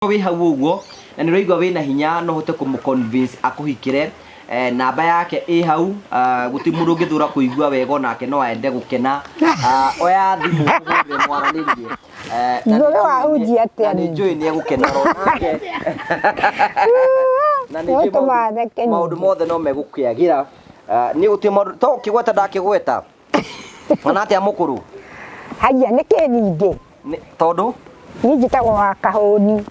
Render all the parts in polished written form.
Wĩ hau ũguo na nĩ ũraigua wĩna hinya no ũhote kũmũ convince akũhikĩre, namba yake ĩ hau. Gũtirĩ mũndũ ũngĩthũra kũigua wega onake no ende gũkena. Oya thimũ ũhũrĩre mwaranĩrie. Na nĩ Ngũgĩ wa njũĩ uji atĩa na nĩ ningĩ? njũĩ nĩ egũkena oro nake. Na nĩ njũĩ Ũtũmaga theke maũndũ ningĩ. mothe no megũkĩagĩra. Niĩ gũtirĩ maũndũ to ũkĩgweta ndakĩgweta. Ona atĩa mũkũrũ? Haiya nĩkĩ ningĩ? Tondũ? Niĩ njĩtagwo wa Kahũni.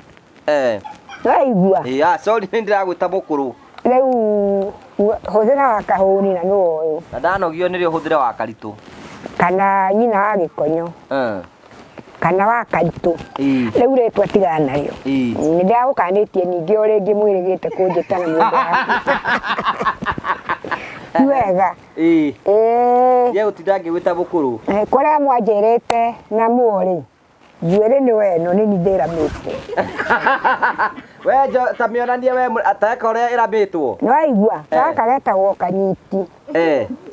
Nĩwaigua? Ĩĩ, ah, sorry nĩ ndĩragwĩta mũkũrũ. Rĩu hũthĩra wa Kahũni na nĩwe ũyũ. Na ndanogio nĩrĩo hũthĩre wa Karitũ. Kana nyina wa Gĩkonyo. Kana wa Karitũ. Rĩu rĩtwa tigana narĩo. Nĩ ndĩragũkanĩtie ningĩ o rĩngĩ mwĩrĩgĩte kũnjĩta na mũndũ waku. Ti wega. Ĩĩ. Ĩĩ. Ye gũtinda ngĩgwĩta mũkũrũ. Kũrĩa mwanjĩrĩte na muo rĩ, njuĩrĩ nĩ we ĩno nĩ niĩ ndĩramĩte. We njo ta mĩonanie we ta eka ũrĩa ĩramĩtwo. Nĩ waigua? Gaka getagwo kanyiti.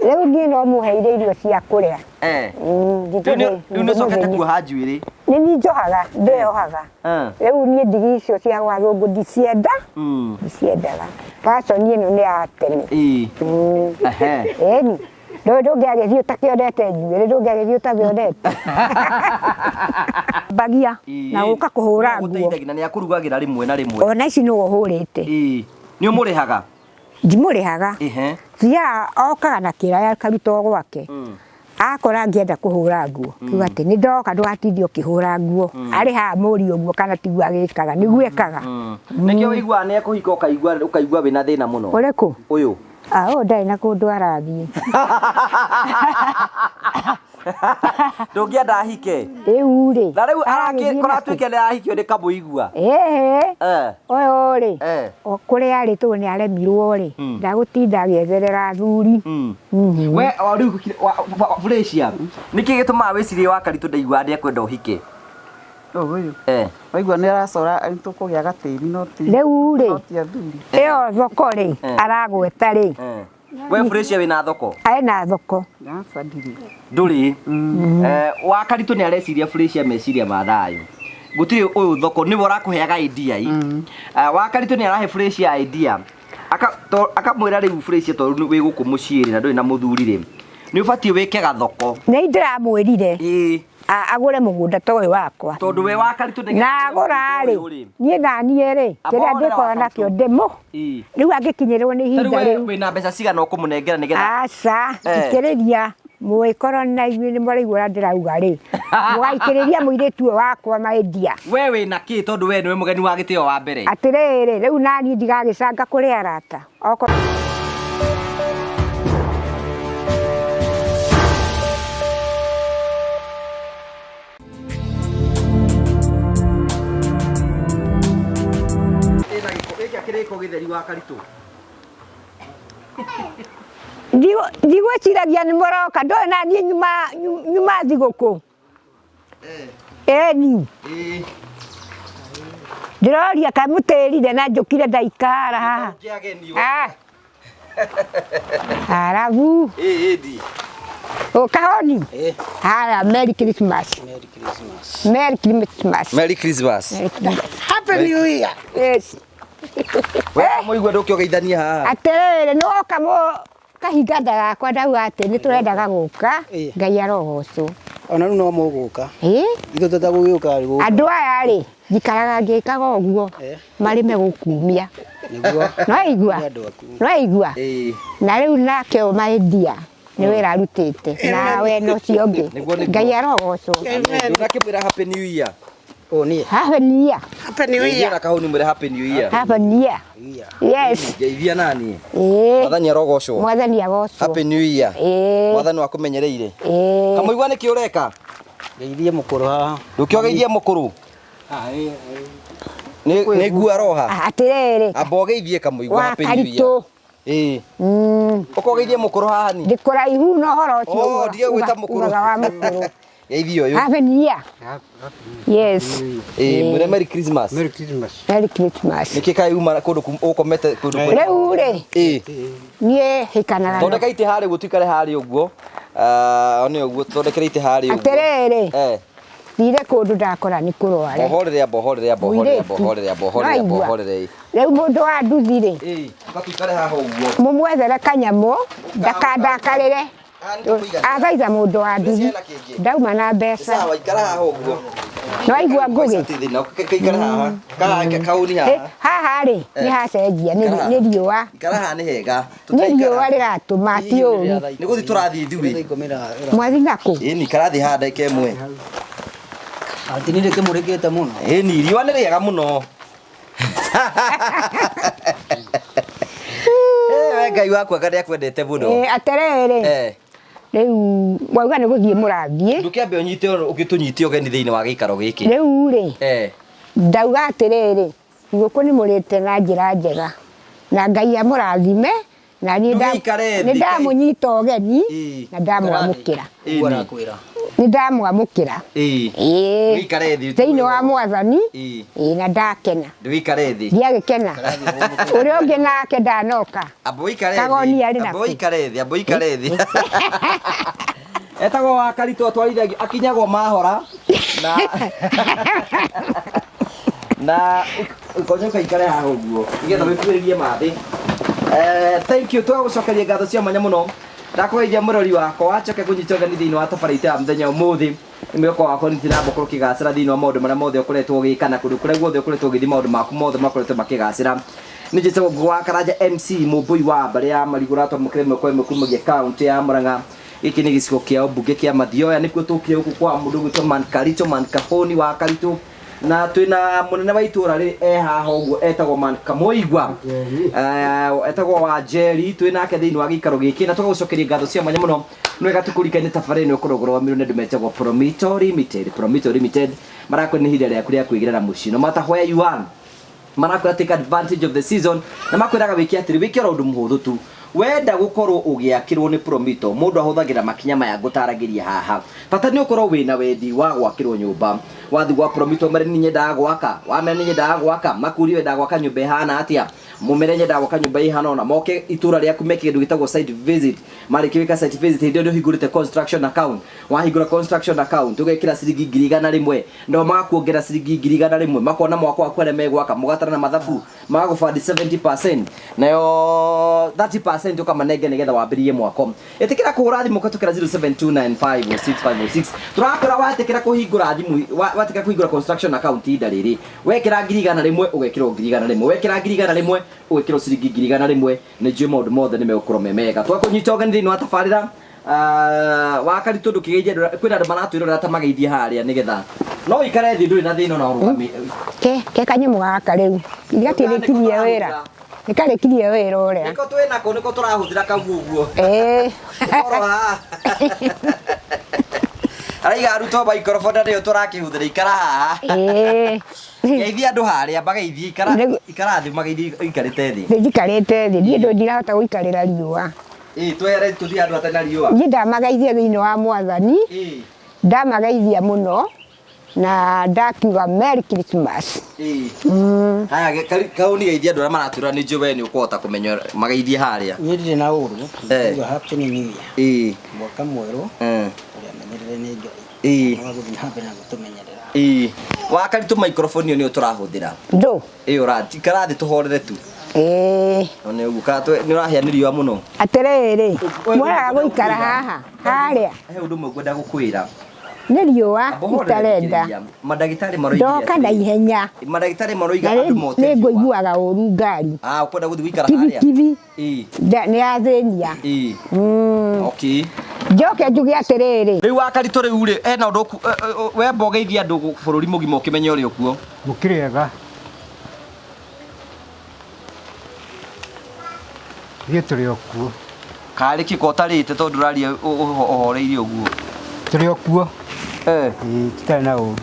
Rĩu niĩ no mũheire irio cia kũrĩa. Rĩu nĩ ũcokete kuoha njuĩrĩ. Nĩ niĩ njohaga, ndĩyohaga. Rĩu niĩ ndigi icio cia athũngũ ndicienda, ndiciendaga. Fashion ĩno nĩ ya tene. Ĩni. Ndũĩ ndũngĩagĩthiĩ ũtakĩonete njuĩrĩ, ndũngĩagĩthiĩ ũtamĩonete. Mbagia na gũka kũhũra nguo. Nĩagũteithagia na nĩakũrugagĩra rĩmwe na rĩmwe. Ona ici nĩwe ũhũrĩte. Nĩ ũmũrĩhaga? Ndimũrĩhaga. Thiaga okaga na kĩraya akaruta o gwake. Akora ngĩenda kũhũra nguo, akiuga atĩ nĩ ndoka ndũgatinde ũkĩhũra nguo. Arĩhaga mũriũ ũguo kana tiguo agĩkaga, nĩguo ekaga. Nĩkĩo ũiguaga nĩ ekũhika ũkaigua wĩna thĩna mũno. Ũrĩkũ? Ũyũ. Ah, ũyũ ndarĩ na kũndũ arathiĩ. Ndũngĩenda ahike? Rĩu rĩ. Na rĩu aragĩthiĩ na kũ? kũratuĩka nĩ arahikio nĩ kamũigua. Ĩhĩ. Ũyũ rĩ, kũrĩa arĩ tondũ nĩ aremirwo rĩ, ndagũtinda agĩetherera athuri. We o rĩu Felicia, nĩkĩ gĩtũmaga wĩcirie wa Karitũ ndaiguaga nĩ ekwenda ũhike? Ũyũ. Waigua nĩ aracora nĩ tũkũgĩa gatĩri no ti. Rĩu rĩ, No ti athuri. ĩyo thoko rĩ, aragweta rĩ. We Felicia wĩna thoko? Ena thoko. Aca ndirĩ. Ndũrĩ. Wa Karitũ nĩ areciria Felicia meciria ma thayũ. Gũtirĩ ũyũ thoko nĩwe ũrakũheaga idea i. Wa Karitũ nĩ arahe Felicia idea. Akamwĩra rĩu Felicia tondũ wĩ gũkũ mũciĩ rĩ na ndũrĩ na mũthuri rĩ, nĩ ũbatiĩ wĩke gathoko. Nĩ ndĩramwĩrire. Agũre mũgũnda ta ũyũ wakwa. Tondũ we wa Karitũ nĩ Na agũra rĩ, niĩ na niĩ rĩ, Amba kĩrĩa wone ndĩkorwo wa nakĩo Karitũ. ndĩmũ. Rĩu angĩkinyĩrwo nĩ Ta ihinda rĩu we rĩu. wĩna mbeca cigana ũkũmũnengera nĩgetha? Aca, ikĩrĩria mũgĩkorwo na inyuĩ nĩ mũraigua ũrĩa ndĩrauga rĩ, mũgaikĩrĩria mũirĩtu ũyũ wakwa my dear. We wĩna kĩ tondũ we nĩwe mũgeni wa gĩtĩo wa mbere? Atĩrĩrĩ, rĩu naniĩ ndigagĩcanga kũrĩ arata. Okorwo Ĩna gĩko, gĩkĩ kĩrĩko gĩtheri wa Karitũ. Ndigwĩciragia nĩ mũroka, ndũĩ na niĩ nyuma thigũkũ. Ĩni. Ndĩroria kaĩ mũtĩrire na njũkire ndaikara haha. Ah. Arabu. Ũkahoni. Haya, Merry Christmas. Merry Christmas. Merry Christmas. Merry Christmas. Merry Christmas. Happy New Year. Yes. We mũigua ndũkĩogeithania haha. Atĩrĩrĩ, nĩ woka kahinga nda gakwa ndauga atĩ nĩ tũrendaga gũka. Ngai arogocwo. Ona rĩu no mũgũka. Ĩ? Ithuĩ tũtagũgĩũka rĩ gũkũ. Andũ aya rĩ, njikaraga ngĩkaga ũguo marĩme gũkumia. Nĩguo. Nĩwaigua? Nĩ andũ aku. Nĩwaigua? Na rĩu nake ũyũ my dear nĩ wĩra arutĩte nawe na ũcio ũngĩ. Nĩguo, nĩguo. Ngai arogocwo. Ndũnakĩmwĩra Happy New Year. Ũũ niĩ. Happy New Year. Happy New Year. Na kahũni mwĩre Happy New Year. Happy New Year. Yes. Ngeithia naniĩ. Ĩĩ. Mwathani arogocwo. Mwathani agocwo. Happy New Year. Ĩĩ. Mwathani wakũmenyereire. Ĩĩ. Kamũigua nĩkĩ ũreka? Ngeithie mũkũrũ haha. Ndũkĩogeithie mũkũrũ. Nĩ ngua roha. Atĩrĩrĩ. Amba ũgeithie kamũigua Wa Happy New Year. Karitũ. Ĩĩ. Ũkogeithie mũkũrũ haha ni. Ndĩ kũraihu na ũhoro ũcio. Oh, ndige gwĩta mũkũrũ. Ugaga wa mũkũrũ. Geithia ũyũ. Happy New Year. Yes. Ĩĩ, mwĩre Merry Christmas. Merry Christmas. Merry Christmas. Nĩkĩ kaĩ uma kũndũ ũkomete kũndũ kwĩ- Rĩu rĩ, Ĩĩ. niĩ hĩkanaga na Thondeka itĩ harĩa ũguo tuikare harĩa ũguo. Ah, one ũguo thondekere itĩ harĩa ũguo. Atĩrĩrĩ. Thire kũndũ ndakora nĩ kũrware. Bohorere, bohorere, bohorere, bohorere, bohorere, bohorere. Rĩu mũndũ wa nduthi rĩ, Ĩĩ, ũgatuikare haha ũguo. Mũmwethere kanyamũ ndakandakarĩre. Athaitha mũndũ wa nduthi ndauma na mbeca. Sawa, ikara haha ũguo. Nĩwaigua Ngũgĩ? Ikara haha. Kauni haha. Haha rĩ nĩ hacenjia, nĩ riũa. Ikara haha nĩ hega. Nĩ riũa rĩratũma ti ũru. Nĩ gũthiĩ tũrathiĩ ithuĩ. Mwathiĩ nakũ? Ĩni, ikara thĩ haha ndagĩka ĩmwe. Atĩ nĩ rĩkĩmũrĩkĩte mũno. Ĩni, riũa nĩ rĩega mũno. We Ngai wakwa anga nĩakwendete mũno. Atĩrĩrĩ, rĩu wauga nĩ gũthiĩ mũrathiĩ. Ndũkĩambe ũnyite ũgĩtũnyite ũgeni thĩinĩ wa gĩikaro gĩkĩ. Rĩu rĩ, ndauga atĩrĩrĩ, thigũkũ nĩ mũrĩte na njĩra njega na Ngai amũrathime. Na niĩ nĩ ndamũnyita ũgeni na ndamwamũkĩra. Nĩ ndamwamũkĩra. Thĩinĩ wa Mwathani na ndakena. Ndũikare thĩ. Ndiagĩkena. Ũrĩa ũngĩ nake ndanoka. Kagoni arĩ nakũ? Amba ũikare thĩ, amba ũikare thĩ. Etagwo wa Karitũ atwarithagia akinyagwo mahora na na ukonye ũkaikare haha ũguo nĩgetha wĩkuhĩrĩrie mathĩ. Thank you, twagũcokeria ngatho cia mwanya mũno. Ndakũgeithia mũrori wakwa wacoke kũnyita ũgeni thĩinĩ wa tabarĩra itũ ya mũthenya ũmũthĩ. Mwĩhoko wakwa nĩ namba ũkorwo ũkĩgacĩra thĩinĩ wa maũndũ marĩa mothe ũkoretwo ũgĩka na kũndũ kũrĩa guothe ũkoretwo ũgĩthiĩ maũndũ maku mothe makoretwo makĩgacĩra. Nĩ njĩtagwo Ngũgĩ wa Karanja MC Mũmbũi wa mbarĩ ya Marigũ ũratwamũkĩra ĩmwe kwa ĩmwe kumagia kaũntĩ ya Murang'a. Gĩkĩ nĩ gĩcigo kĩa ũmbunge kĩa Mathioya, nĩkuo tũkire gũkũ kwa mũndũ ũgwĩtwo Man Karitũ, Man Kahũni wa Karitũ. Na twĩna mũnene wa itũra rĩ e haha ũguo etagwo Man Kamũigua, etagwo wa Njeri, twĩ nake thĩinĩ wa gĩikaro gĩkĩ na tũgagũcokeria ngatho cia mwanya mũno. Nĩ wega tũkũririkanie tabarĩra ĩno ĩkoragwo ĩrũgamĩrĩirwo nĩ andũ metagwo Promito Limited. Promito Limited marakwĩra nĩ ihinda rĩaku rĩa kwĩgĩra na mũciĩ, no matter where you are marakwĩra take advantage of the season, na makwĩraga wĩke atĩrĩ, wĩke oro ũndũ mũhũthũ tu. Wenda gũkorwo ũgĩakĩrwo nĩ Promito, mũndũ ahũthagĩra makinya maya ngũtaragĩria haha. Bata nĩ ũkorwo wĩna wendi wa gwakĩrwo nyũmba. Wathiĩ gwa Promito mere nĩ nyendaga gwaka, wamere nĩ nyendaga gwaka, makũrie wendaga gwaka nyũmba ĩhana atĩa, mũmere nyendaga gwaka nyũmba ĩhana ũna, moke itũra rĩaku meke kĩndũ gĩtagwo site visit. Marĩkia gwĩka site visit, hĩndĩ ĩyo nĩ ũhingũrĩte construction account. Wahingũra construction account ũgekĩra ciringi 100,000, nao magakuongerera ciringi 100,000, makona mwako waku arĩa megwaka, mũgatara na mathabu, magagũbandi 70%, nayo 30% ũkamanenge nĩgetha wambĩrĩrie mwako. Ĩtĩkĩra kũhũra thimũ kũhetũkĩra 0729506506. Tũrakora watĩkĩra kũhingũra thimũ, watĩkĩra kũhingũra construction account ihinda rĩrĩ, wekĩra 100,000 ũgekĩrwo 100,000, wekĩra 100,000 ũgekĩrwo ciringi 100,000. Nĩ njũĩ maũndũ mothe nĩ megũkorwo me mega. Twakũnyita ũgeni thĩinĩ wa tabarĩra wa Karitũ, ndũkĩgeithie andũ, kwĩna andũ maratwĩrorera ta mageithie harĩa nĩgetha no ũikare thĩ ndũrĩ na thĩna ona ũrũgame. Ke kanyamũ gaka rĩu gatiarĩkirie wĩra, nĩkarĩkirie wĩra ũrĩa nĩko twĩnako, nĩko tũrahũthĩra kau ũguo. Araiga arutwo microphone nĩyo tũrakĩhũthĩra, ikara haha. Geithia andũ harĩa, mageithie, ikara thĩ, mageithie ũikarĩte thĩ. Njikarĩte thĩ, niĩ ndingĩhota gũikarĩra riũa. Twere tũthiĩ handũ hatarĩ na riũa. Niĩ ndamageithia thĩinĩ wa Mwathani, ndamageithia mũno na ndakiuga Merry Christmas. Haya, kauni geithia andũ arĩa maratwĩrora, nĩ njũĩ we nĩ ũkũhota kũmenya mageithie harĩa. Niĩ ndirĩ na ũru, ndauga Happy New Year. Mwaka mwerũ ũrĩa menyerere nĩ Ngai. No gũthiĩ na mbere na gũtũmenyerera. Wa Karitũ microphone ĩyo nĩyo tũrahũthĩra. Ndũ? Ĩyo ũraikara thĩ tũhorere tu. Nĩ ũguo, nĩ ũrahĩa nĩ riũa mũno. Atĩrĩrĩ, mwaraga gũikara haha harĩa. He ũndũ ũmwe ngwenda gũkwĩra. Nĩ riũa itarenda. Mandagĩtarĩ maroiga ndoka na ihenya. Mandagĩtarĩ maroiga andũ mote riũa. Nĩ ngũiguaga ũru ngari. Ũkwenda gũthiĩ gũikara harĩa? Kibikibi. Nĩ yathĩnia. Okay. Njoke njuge atĩrĩrĩ. Rĩu wa Karitũ rĩu rĩ, hena ũndũ we mbogeithia andũ bũrũri mũgima ũkĩmenye ũrĩa ũkuo. Mũkĩrĩega. Ithuĩ tũrĩ o kuo. Karĩ kĩ ko ũtarĩte tondũ ũraria ũhoreirie ũguo? Tũrĩ o kuo. Ĩĩ, tũtarĩ na ũru.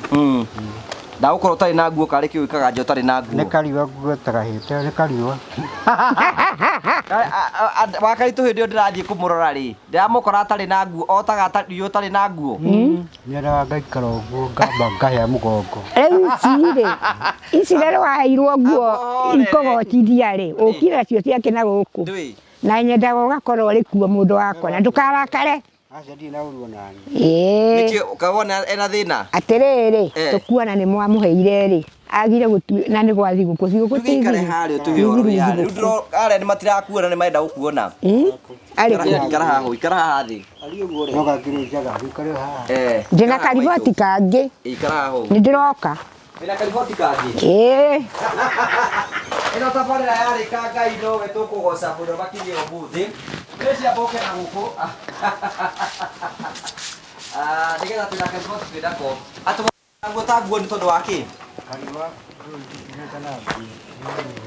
Ndagũkorwo ũtarĩ na nguo, karĩ kĩ wĩkaga nja ũtarĩ na nguo? Nĩ kariũa nguo tagahĩte, nĩ kariũa. Wa Karitũ hĩndĩ ĩyo ndĩrathiĩ kũmũrora rĩ, ndĩramũkora atarĩ na nguo, otaga riũa ũtarĩ na nguo. Nyendaga ngaikara ũguo, ngamba ngahĩa mũgongo. Rĩu ici rĩ, ici rĩrĩa waheirwo nguo ikũgocithia rĩ, ũkire nacio ciake na gũkũ. Na nyendaga ũgakorwo ũrĩ kuo mũndũ wakwa, na ndũkarakare. Aca ndirĩ na ũru ona niĩ. Ĩĩ. Nĩkĩ ũkawona ena thĩna? Atĩrĩrĩ, Eh. tũkuona nĩ mwamũheire rĩ, agire gũtu na nĩ gwa thigũkũ, thigũkũ ti Tũgĩikare thiru. harĩa tũhe ũhoro ya rĩu ndĩro arĩa nĩ matirakuona nĩ marenda gũkuona. Arĩ Ikara kũ? ikara haha ikara haha thĩ. No gakĩrĩ njaga gĩikare haha. Eh. Ndĩna ikara haha maitũ. kariboti kangĩ, Ikara haha ũguo. nĩ ndĩroka. Wĩna kariboti kangĩ? Ĩĩ. Ĩno tabarĩra yarĩ ka Ngai nowe tũkũgoca mũno makĩria ũmũthĩ. Rĩu mboke na gũkũ. Ah, nĩgetha twĩna kariboti twĩnako. Atĩ nguo ta nguo nĩ tondũ wa kĩ? Kariũa ndĩrenda na nguo.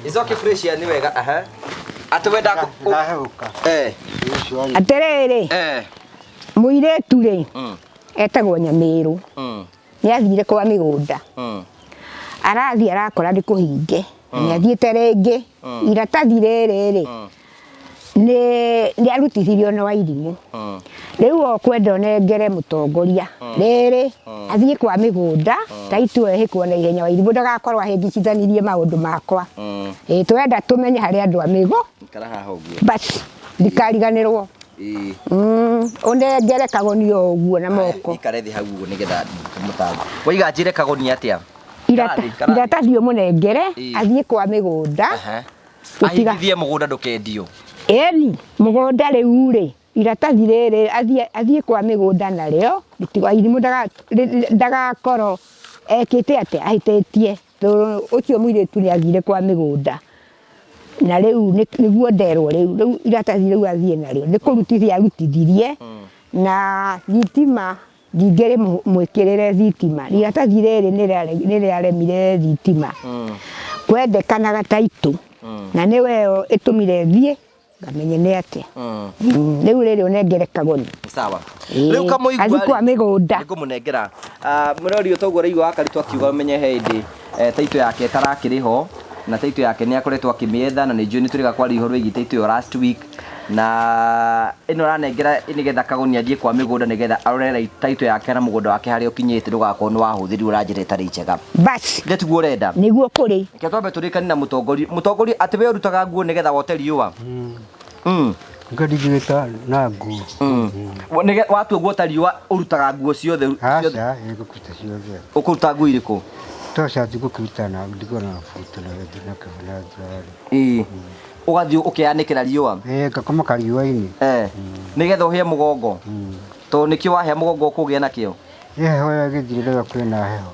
It's okay fresh ya nĩ wega. Aha. Atĩ wenda Ndahehũka. Eh. Ũcio wanyu. Atĩrĩrĩ, Eh. mũirĩtu rĩ, Mm. etagwo Nyamĩrũ, Mm. nĩ athire kwa mĩgũnda. Mm. Arathiĩ arakora nĩ kũhinge, nĩ athiĩte rĩngĩ, iratathi rĩrĩ rĩ, nĩ arutithirio nĩ Wairimũ. Mm. Rĩu ũkwenda ũnengere mũtongoria rĩrĩ athiĩ kwa mĩgũnda ta itue ĩhĩkwo na ihenya Wairimũ ndagakorwo ahĩngicithanirie maũndũ makwa. Mm. Ĩĩ twenda tũmenye harĩa andũ a mĩgũ Ikara haha ũguo. basi ndikariganĩrwo. Ĩĩ. Ũnengere kagoni o ũguo na moko. Ikare thĩ hau ũguo nĩgetha tũmũtange. Waiga njĩre kagoni atĩa? Ikara thĩ, ikara thĩ. Iratathi ũmũnengere Ĩĩ. athiĩ kwa mĩgũnda. Aha. Gũtiga- Ahingithie mũgũnda ndũkendio. Ĩni mũgũnda rĩu rĩ iratathi rĩrĩ athiĩ kwa mĩgũnda narĩo Wairimũ ndagakorwo ekĩte atĩa ahĩtĩtie tondũ ũcio mũirĩtu nĩ athire kwa mĩgũnda na rĩu nĩguo nderwo rĩu rĩu iratathi rĩu athiĩ narĩo nĩ kũrutithia arutithirie na thitima ndingĩrĩ mwĩkĩrĩre thitima iratathi rĩrĩ nĩ rĩaremire thitima kwendekanaga taitũ na nĩwe ĩyo ĩtũmire thiĩ ngamenye nĩ atĩa. Rĩu rĩrĩ ũnengere kagoni. Sawa. Ĩĩ. Rĩu kamũigua Athiĩ kwa mĩgũnda. Nĩngũmũnengera. Mũrori ũtoguo ũraigua wa Karitũ akiuga ũmenye he hĩndĩ taitũ yake ĩtarakĩrĩ ho na taitũ yake nĩ akoretwo akĩmĩetha na nĩ njũĩ nĩ tũrĩga kwaria ũhoro wĩgiĩ taitũ ĩyo last week na ĩno ũranengera nĩgetha kagoni athiĩ kwa mĩgũnda nĩgetha arore taitũ yake na mũgũnda wake harĩa ũkinyĩte ndũgakorwo nĩ wahũthĩrirwo na njĩra ĩtarĩ njega. Basi Ithe tiguo ũrenda? nĩguo kũrĩ. Reke twambe tũrĩkanie na mũtongoria. Mũtongoria atĩ we ũrutaga nguo nĩgetha wote riũa? Nĩkĩo ndingĩgĩta na nguo. Watua guota riũa ũrutaga nguo ciothe? Aca, ngũkĩruta ciothe. Ũkũruta nguo irĩkũ? To cati ngũkĩruta na ndigwo na buto na wendi na kĩbũ na thurari. Ĩĩ. Ũgathiĩ ũkeanĩkĩra riũa? Ĩĩ, ngakoma kariũa-inĩ. Nĩgetha ũhĩe mũgongo? Tondũ nĩkĩo wahĩa mũgongo ũkũgĩa nakĩo? Ĩ heho ĩgĩthira rĩrĩa kwĩna heho.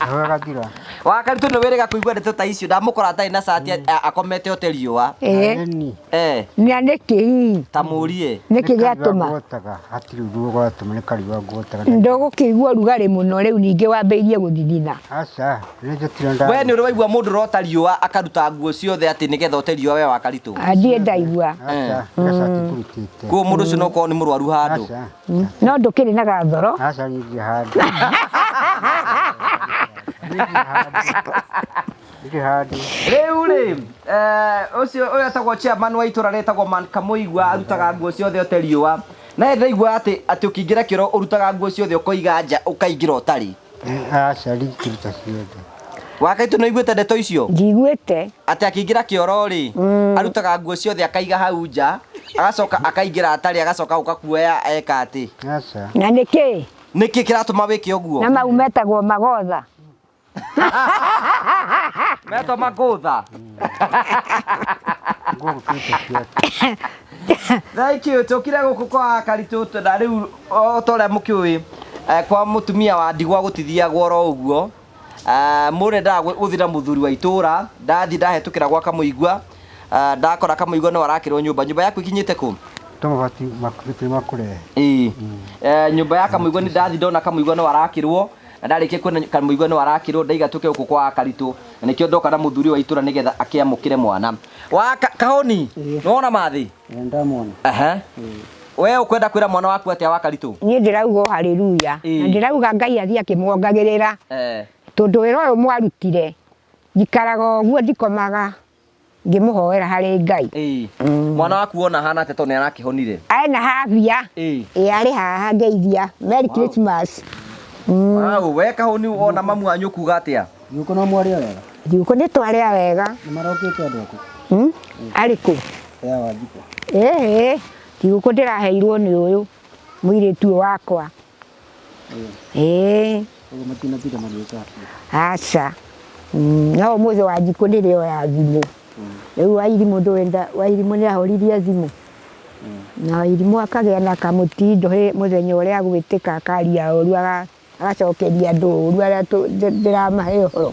Heho ĩgathira. Wa Karitũ nĩ wĩrĩga kũigua ndeto ta icio ndamũkora atarĩ na cati akomete ote riũa. Ĩĩ. Na nĩkĩ hihi? Ta mũrie. Nĩkĩ gĩatũma? Ngwotaga, hatirĩ ũndũ gwatũma nĩ kariũa ngwotaga. Ndũgũkĩigua ũrugarĩ mũno rĩu ningĩ wambĩrĩirie gũthithina. Aca, nĩ njotire nda. We nĩ ũrĩ waigua mũndũ ũrota riũa akaruta nguo ciothe atĩ nĩgetha ote riũa we wa Karitũ? Ndirĩ ndaigua. Aca, nĩ cati ngũrutĩte. Koguo mũndũ ũcio no ũkorwo nĩ mũrwaru handũ. Aca. No ndũkĩrĩ na gathoro? Aca, niĩ ndirĩ handũ. Ndirĩ handũ. Rĩu rĩ, ũcio ũrĩa etagwo chairman wa itũra rĩtagwo Man Kamũigua arutaga nguo ciothe ote riũa. Na ndĩraigua atĩ atĩ ũkĩingĩra kĩoro ũrutaga nguo ciothe ũkoiga nja ũkaingĩra ũtarĩ. Aca, ndingĩruta ciothe. Wa Karitũ nĩ ũiguĩte ndeto icio? Njiguĩte. Atĩ akĩingĩra kĩoro rĩ, arutaga nguo ciothe akaiga hau nja, agacoka akaingĩra atarĩ, agacoka gũka kuoya eka atĩ. Aca. Na nĩkĩ? Nĩkĩ kĩratũma wĩke ũguo? Na mau metagwo magotha. Metwo magotha. Thank you. Tũkire gũkũ kwa Karitũ na rĩu o ta ũrĩa mũkĩũĩ kwa mũtumia wa ndigwa gũtithiagwo oro ũguo. Mũrũ endaga gũthiĩ na mũthuri wa itũra, ndathiĩ ndahĩtũkĩra gwa Kamũigua, ndakora Kamũigua no arakĩrwo nyũmba. Nyũmba yaku ikinyĩte kũ? To mabati makuhĩ makũrehe. Ĩĩ. Nyũmba ya Kamũigua nĩ ndathiĩ ndona Kamũigua no arakĩrwo. Na ndarĩkia kuona Kamũigua no arakĩrwo ndaiga tũke gũkũ kwa Karitũ. Na nĩkĩo ndoka na mũthuri wa itũra nĩgetha akĩamũkĩre mwana. Wa Kahoni, nĩwona mathĩ? Ndamwona. Aha. We ũkwenda kwĩra mwana waku atĩa wa Karitũ? Niĩ ndĩrauga o haleluya. Na ndĩrauga Ngai athiĩ akĩmuongagĩrĩra. Tondũ wĩra ũyũ mwarutire, njikaraga ũguo ndikomaga ngĩmũhoera harĩ Ngai. Mwana waku wona ahana atĩa tondũ nĩ arakĩhonire? Ena habia. Ĩĩ, arĩ haha ngeithia. Merry Christmas. Wow, we Kahoni wona mamu wanyu kuga atĩa? Thigũkũ no mwarĩa wega? Thigũkũ nĩ twarĩa wega. Nĩ marokĩte andũ aku? Arĩ kũ? Ya Wanjikũ. Ĩĩ, Thigũkũ ndĩraheirwo nĩ ũyũ mũirĩtu ũyũ wakwa. Ĩĩ. Ũguo matinatinda magĩũka. Aca. No ũmũthĩ Wanjikũ nĩrĩo ya thimũ. Rĩu Wairimũ ndũĩ Wairimũ nĩ ahoririe thimũ. Na Wairimũ akagĩa na kamũtindo mũthenya ũrĩa agwĩtĩka akaria ũru agacokeria andũ ũru arĩa ndĩramahe ũhoro.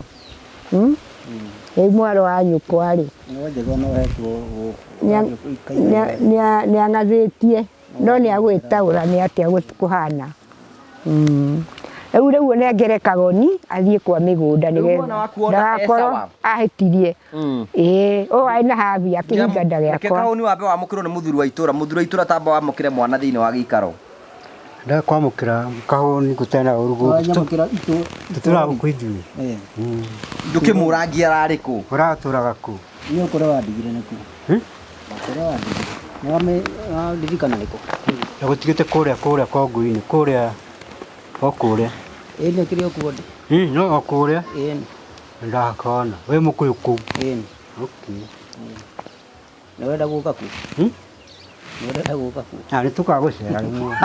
Rĩu mwarĩ wa nyũkwa rĩ, nĩ ang'athĩtie no nĩ agwĩtaũra nĩ atĩa kũhana. Rĩu rĩu ũnengere kagoni athiĩ kwa mĩgũnda nĩgetha ndagakorwo ahĩtirie. Ĩĩ ũyũ arĩ na habia akĩhinga nda Reke gĩakwa. kahũni wambe wamũkĩrwo nĩ mũthuri wa itũra. Mũthuri wa itũra tamba wamũkĩre mwana thĩinĩ wa gĩikaro. Ndakwamũkĩra kahũni gũtarĩ na ũru gũkũ. Wanyamũkĩra itũ Tũtũraga gũkũ ithuĩ. Eh. Ndũkĩmũrangia ararĩ kũ? Ũratũraga kũ? Nĩ ũkũrĩa wandigire nĩkũ? Kũrĩa wandigire. Nĩ waririkana nĩkũ? Ndagũtigĩte kũrĩa kũrĩa Kongũ-inĩ kũrĩa o kũrĩa. Ĩĩ nĩ kĩrĩ o kuo ndĩ. No o kũrĩa. Ĩĩ. Ndakona. Wĩ mũkũyũ kũu. Ĩĩ. Okay. Nĩ ũrenda gũka kuo? Nĩ ũrenda gũka kuo? Na nĩ tũkagũcera rĩmwe.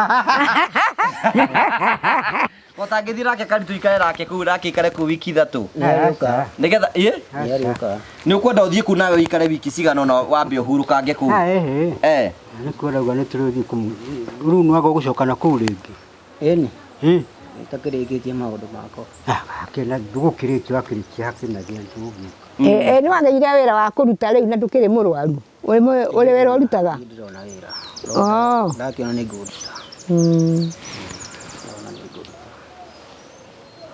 Ũtangĩthiĩ nake Karitũ ikare nake kũu nake ikare kũu wiki ithatũ. Nĩarĩũka. Nĩgetha ĩ? Nĩarĩũka. Nĩ ũkwenda ũthiĩ kũu nawe ũikare wiki cigana ũna wambe ũhurũkange kũu? Ĩhĩ. Eh. Nĩ kwenda uga nĩ tũrĩthiĩ kũu. Rĩu nĩwaga ũgũcoka na kũu rĩngĩ. Ĩni. Ĩ. Itakĩrĩkĩtie maũndũ makwa. Hakĩna ndũgũkĩrĩkia wakĩrĩkia hakĩna gĩa ndũgũgĩka. Ĩ nĩ wagĩire wĩra wa kũruta rĩu na ndũkĩrĩ mũrwaru. Ũrĩ wĩra ũrutaga? Niĩ ndĩrona wĩra. Oh. Ndakĩona nĩ ngũruta.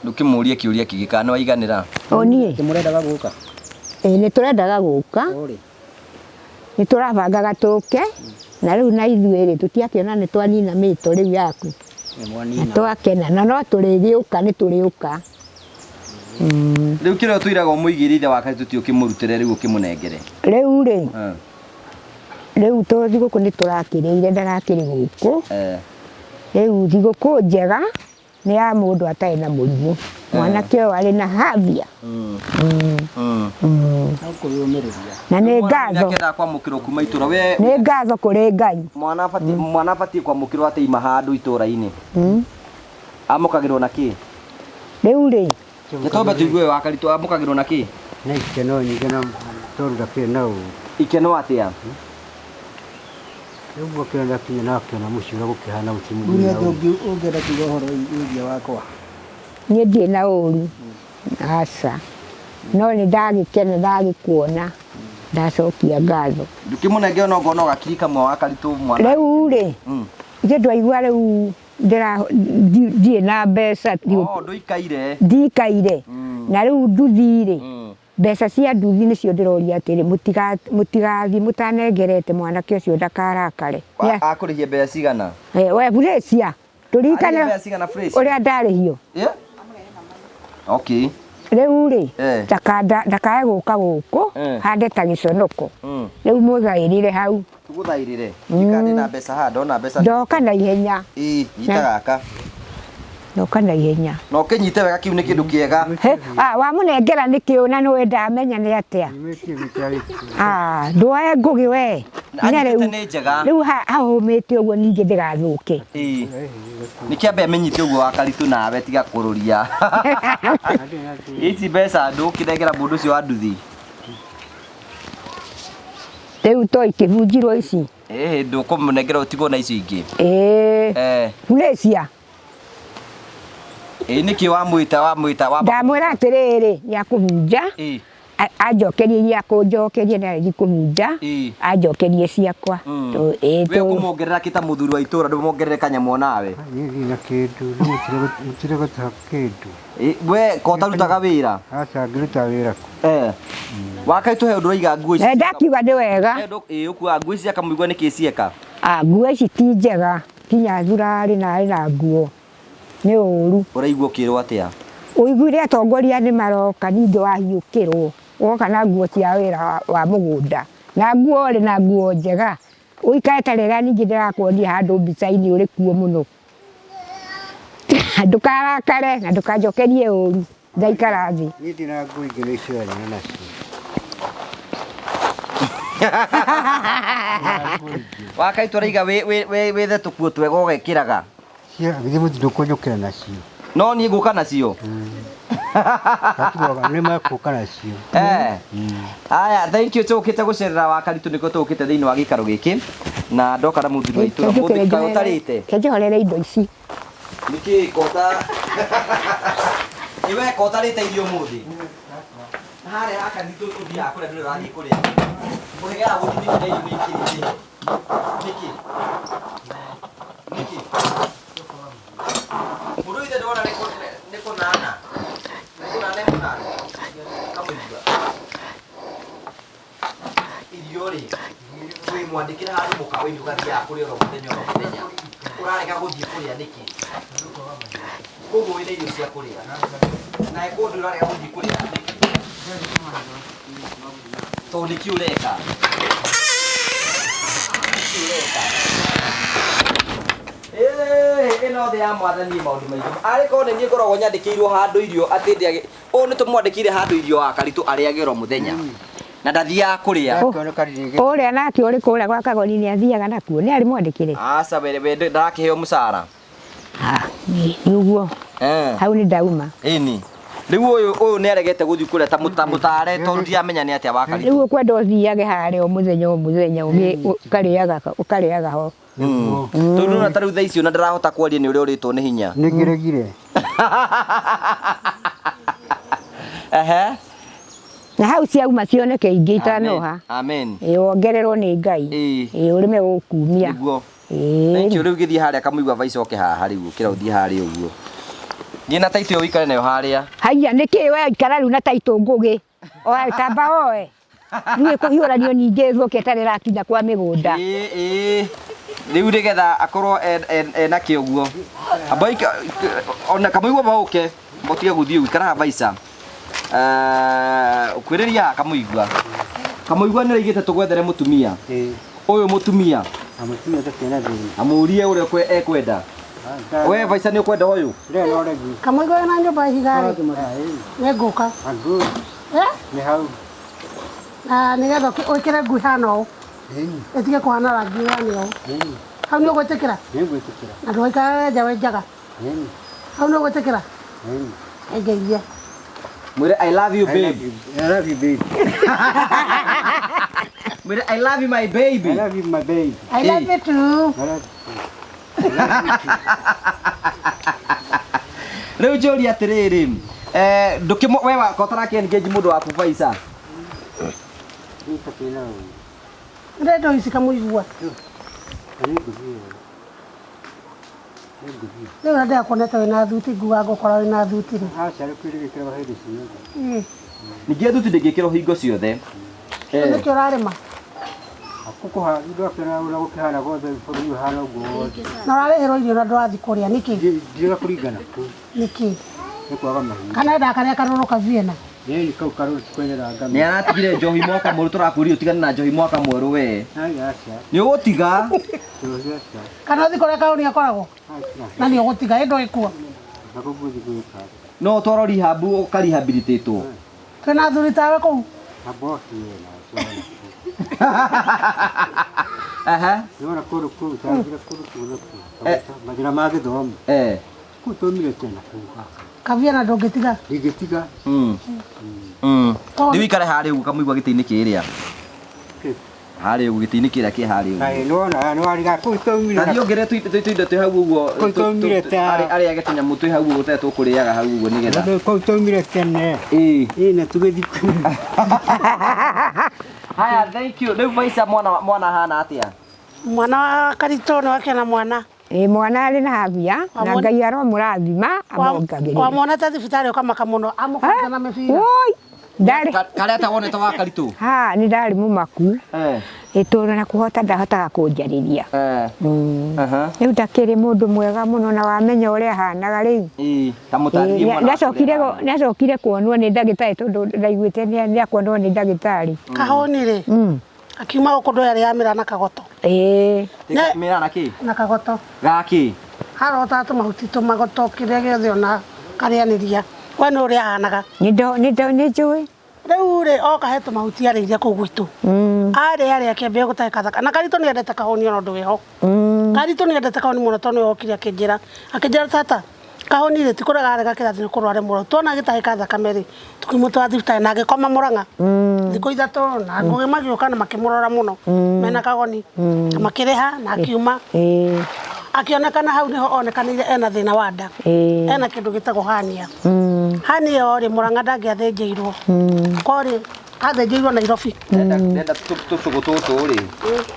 Ndũkĩmũrie kĩũria kĩngĩ kana nĩ waiganĩra? O niĩ. Nĩ mũrendaga gũka? Ĩĩ nĩ tũrendaga gũka. Nĩ tũrabangaga tũke na rĩu na ithuĩ rĩ tũtiakĩona nĩ twanina mĩto rĩu yaku. Nĩ mwanina. Na twakena na no tũrĩgĩũka nĩ tũrĩũka. Rĩu kĩrĩa ũtwĩraga ũmũigĩre ithe wa Karitũ ti ũkĩmũrutĩre rĩu ũkĩmũnengere. Rĩu rĩ rĩu to thigũkũ nĩ tũrakĩrĩire ndarakĩrĩ gũkũ. Rĩu thigũkũ njega nĩ ya mũndũ atarĩ na mũrimũ. Mwanake ũyũ arĩ na habia. No kwĩyũmĩrĩria. Na nĩ ngatho. Nĩakĩendaga kwamũkĩrwo kuma itũra. We Nĩ ngatho kũrĩ Ngai. mwana abatiĩ mwana abatiĩ kwamũkĩrwo atĩ ima handũ itũra-inĩ. Amũkagĩrwo na kĩ? Rĩu rĩ Nĩ twambe tũigue wa Karitũ amũkagĩrwo na kĩ? Na ikeno nyingĩ na tondũ ndakĩrĩ na ũru. Ikeno atĩa? Rĩu akĩona ndakinya na akĩona mũciĩ ũrĩa gũkĩhana gũtirĩ mũndũ Rĩu nĩ wĩna atĩa ũru. ũngĩenda kuga ũhoro wĩgiĩ wakwa? Niĩ ndirĩ na ũru. Aca. No nĩ ndagĩkena ndagĩkuona. Ndacokia ngatho. Ndũkĩmũnengere ona okorwo no gakiri kamwe wa Karitũ mwana. Rĩu rĩ ithe ndwaigua rĩu ndirĩ na mbeca. Oh, ndũikaire. Ndikaire. Na rĩu nduthi rĩ mbeca cia nduthi nĩcio ndĩroria atĩrĩ mũtigathiĩ mũtanengerete mwanake ũcio ndakarakare. Akũrĩhia mbeca cigana? We Felicia tũririkane Arĩhia mbeca cigana Felicia? ũrĩa ndarĩhio. Okay. Rĩu rĩ ndakae gũka gũkũ hande ta gĩconoko. Rĩu mũthaĩrĩre hau. Tũgũthaĩrĩre. Ndikana ndĩna mbeca haha ndona mbeca. Ndoka na ihenya. Ĩĩ, nyita gaka. Ndoka na ihenya. Na ũkĩnyite wega kĩu nĩ kĩndũ kĩega. Wamũnengera nĩ kĩũ na nĩwe ndamenya nĩ atĩa. Ndwoe ngũgĩ we. Anyitĩte nĩ njega. Rĩu hahũmĩte ũguo ningĩ ndĩgathũke. Ĩĩ. Nĩ kĩambe amenyite ũguo wa Karitũ nawe tiga kũrũria. Ici mbeca ndũkĩnengera mũndũ ũcio wa nduthi. Rĩu to ikĩbunjirwo ici. Ĩĩ ndũkũmũnengera ũtigwo na icio ingĩ. Ĩĩ. Felicia. Ĩĩ nĩkĩ wamwĩta wamwĩta wamba. Ndamwĩra atĩrĩrĩ nĩ akũhunja. Anjokerie iria akũnjokeria na arĩthi kũhunja. Anjokerie ciakwa. We ũkũmongerera kĩ ta mũthuri wa itũra ndũmongerere kanyamũ onawe. Niĩ ndirĩ na kĩndũ, mũtirĩ gũtũha kĩndũ. We ko ũtarutaga wĩra? Aca ngĩruta wĩra kũ? Wa Karitũ he ũndũ ũraiga nguo ici. Ndakiuga nĩ wega. Ĩĩ ũkuaga nguo ici akamũigua nĩkĩ cieka. Nguo ici ti njega kinya thurarĩ na arĩ na nguo. Nĩ ũru. Ũraigua ũkĩrwo atĩa? Ũiguire atongoria nĩ maroka ningĩ wahiũkĩrwo. Woka na nguo cia wĩra wa mũgũnda. Na nguo rĩ na nguo njega. Ũikare ta rĩrĩa ningĩ ndĩrakuonia handũ mbica-inĩ ũrĩ kuo mũno. Ndũkarakare na ndũkanjokerie ũru. Ndaikara thĩ. Niĩ ndĩ na nguo ingĩ nĩ icio nyona nacio. Wakaitũ araiga wethe tũkuo twega ũgekĩraga. Cia githĩ mũtindũ kũnjũkĩra nacio. No niĩ ngũka nacio. Gatuaga nĩ makũka nacio. Aya, thank you tũkĩte gũcerera Wakaritũ nĩkuo tũkĩte thĩinĩ wa gĩikaro gĩkĩ na ndoka na mũthuri wa itũra mũthĩ kaĩ ũtarĩte. Kenjohorere indo ici. Nĩkĩ kota Iwe kotarĩte irio mũthĩ. Harĩa haka nitũ ũthiaga kũrĩa ndũrĩ ũrathiĩ kũrĩa. Ũregaga gũthiĩ nĩkĩ na irio nĩ ikĩrĩte? Nĩkĩ? Nĩkĩ? Mũndũ ithe ndĩrona nĩ kũnana. Nĩ kũnana nĩ kũnana. Kamũigua. Irio rĩ, wĩ mwandĩkĩre handũ mũkawa-inĩ ũgathiaga kũrĩa oro mũthenya oro mũthenya. Ũrarega gũthiĩ kũrĩa nĩkĩ? Koguo wĩna irio cia kũrĩa. Na kũndũ ũrarega gũthiĩ kũrĩa nĩkĩ? Tondũ nĩkĩ ũreka? Nĩkĩ ũreka? Ĩno thĩ ya mwathani maũndũ maingĩ. Arĩ korwo nĩ niĩ ngoragwo nyandĩkĩirwo handũ irio atĩ ndĩage. Ũũ nĩ tũmwandĩkĩire handũ irio Wakaritũ arĩage oro mũthenya. Na ndathiaga kũrĩa. Ũrĩa nake ũrĩ kũrĩa gwa Kagoni nĩ athiaga nakuo nĩ arĩ mwandĩkĩre. Aca we ndarakĩheo mũcara. Nĩ ũguo. Hau nĩ ndauma. Ĩni. Rĩu ũyũ nĩ aregete gũthiĩ kũrĩa ta mũtare tondũ ndiramenya nĩ atĩa Wakaritũ. Rĩu ũkwenda ũthiage harĩa o mũthenya o mũthenya ũkarĩaga ho. Tondũ ona ta rĩu thaa ici ona ndarahota kwaria nĩ ũrĩa ũrĩtwo nĩ hinya. Nĩ ngĩregire. Ehe. Na hau ciauma cioneke ingĩ itanoha. Amen. Ĩ wongererwo nĩ Ngai. Ĩ ũrĩme gũkumia. Nĩguo. Thank you. Rĩu gĩthiĩ harĩa kamũigua vaica oke haha rĩu ũkĩra ũthiĩ harĩa ũguo. Thiĩ na taitũ ĩyo ũikare nayo harĩa. Haiya nĩkĩ we ikara rĩu na taitũ ngũgĩ. Oe tamba oe. Rĩu ĩkũhiũranio ningĩ ĩthũke ĩtarĩ ĩrakinya kwa mĩgũnda. Ĩĩ. Rĩu nĩgetha akorwo ena kĩ ũguo. Amba ona kamũigua ba ũke. Mũtige gũthiĩ ũguo ikara haha vaica. Kwĩrĩria kamũigua. Kamũigua nĩ oigĩte tũgwethere mũtumia. Ũyũ mũtumia. Mũtumia ũtakĩona thĩna. Amũrie ũrĩa ekwenda. We vaica nĩ ũkwenda ũyũ? Kamũigua wĩna nyũmba ihiga rĩ. Nĩ ngũka. Nĩ hau. Na nĩgetha ũĩkĩre ngui hana ũũ. Ĩtige kũhana rangi ũyũ ũũ. Hau nĩ ũgwĩtĩkĩra? Nĩ ngwĩtĩkĩra. Na ndũgaikare nja wenjaga? Hau nĩ ũgwĩtĩkĩra? Ngeithie. Mwĩre I love you babe. I love you babe. Mwĩre I love you my baby. I love you my baby. I love you too. I love you too. Rĩu njũrie atĩrĩrĩ, ndũkĩ we wakotarake engage mũndũ waku vaica. Ndendo ici kamũigua. Rĩu na ndĩrakuonete wĩna thuti nguga ngũkora wĩna thuti rĩ. Aca rĩu kwĩrĩgĩkĩra hĩndĩ ciothe. Ningĩ thuti ndĩngĩkĩrwo hingo ciothe. Nĩkĩ ũrarĩma? Ndũrakĩona ũrĩa gũkĩhana guothe bũrũri ũhana ũguo wothe. Na ũrarĩhĩrwo irio na ndũrathiĩ kũrĩa nĩkĩ? Ndiaga kũringana kũu. Nĩkĩ? Nĩ kwaga mahinda. Kana endaga karĩa karũrũ kaviena? Nĩ kau karũrũ tikwendaga ngano. Nĩ aratigire njohi mwaka mwerũ tũrakwĩrire ũtigane na njohi mwaka mwerũ we. Aca. Nĩ ũgũtiga? Kana ũthiĩ kũrĩa kaũni akoragwo? Na nĩ ũgũtiga ĩ ndũĩ kuo. No ũtwarwo rehab ũkarehabilitatwo. Twĩna athuri tawe kũu? Aha. Nĩwona kũndũ kũu tangire kũndũ kũu na kũu. Mathĩna ma gĩthomo. Kũu twaumire tene kũu. Kaviena ndũngĩtiga? Ndingĩtiga. Rĩu ikare harĩa ũguo kamũigua gĩtĩ-inĩ kĩrĩa. Harĩa ũguo gĩtĩ-inĩ kĩrĩa kĩ harĩa ũguo. Nĩwona nĩwariga kũu twaumire. Na thiĩ ongerere tũindo twĩ hau ũguo. Kũu twaumire ta. Arĩage tũnyamũ twĩ hau ũguo tũrĩa tũkũrĩaga hau ũguo nĩgetha. Kũu twaumire tene. Ĩĩ na tũgĩthiĩ kũu. Haya, thank you. Rĩu vaica mwana hana atĩa? Mwana wa Karitũ nĩ wakĩona mwana. Ĩ mwana arĩ na habia na Ngai aromũrathima amongagĩrĩre. Wamwonete thibitarĩ ũkamaka mũno amũbanga na mĩbira. Oi, ndarĩ. Karĩa ta wonete wa Karitũ? Ha, nĩ ndarĩ mũmaku. Ĩ tondũ na kũhota ndahotaga kũnjarĩria. Rĩu ndakĩrĩ mũndũ mwega mũno na wamenya ũrĩa ahanaga rĩu. Ta mũtarĩrie mwana waku ũrĩa ahana. Nĩacokire kuonwo nĩ ndagĩtarĩ tondũ ndaiguĩte nĩakuonwo nĩ ndagĩtarĩ. Kahũni rĩ? Akiuma gũkũ ndũĩ arĩa amĩra na kagoto. Ĩĩ. Mĩra na kĩ? Na kagoto. Gakĩ? Harotaga tũmahuti tũmagoto kĩrĩa gĩothe ona karĩanĩria. We nĩ ũrĩa ahanaga. Nĩ njũĩ. Rĩu rĩ oka he tũmahuti arĩire kũu gwitũ. Arĩ arĩ akĩambia gũtahĩka thakame. Na Karitũ nĩendete kahũni ona ũndũ wĩho. Karitũ nĩendete kahũni mũno tondũ nĩwe okire akĩnjĩra. Akĩnjĩra tata kahũni rĩ ti kũrega arega kĩrathi nĩ kũrwara mũno. Tuona agĩtahĩka thakame rĩ tũkĩmũtwara thibitarĩ na agĩkoma Mũrang'a. Thikũ ithatũ na ngũgĩ magĩũka na makĩmũrora mũno mena kagoni. Na makĩrĩha na akiuma. Akĩonekana hau nĩho onekanĩire ena thĩna wa nda. Ena kĩndũ gĩtagwo hernia. Hernia ĩyo rĩ Mũrang'a ndangĩathĩnjĩirwo. Korĩ athĩnjĩirwo Nairobi. Ndenda tũcũgũ tũtũ rĩ.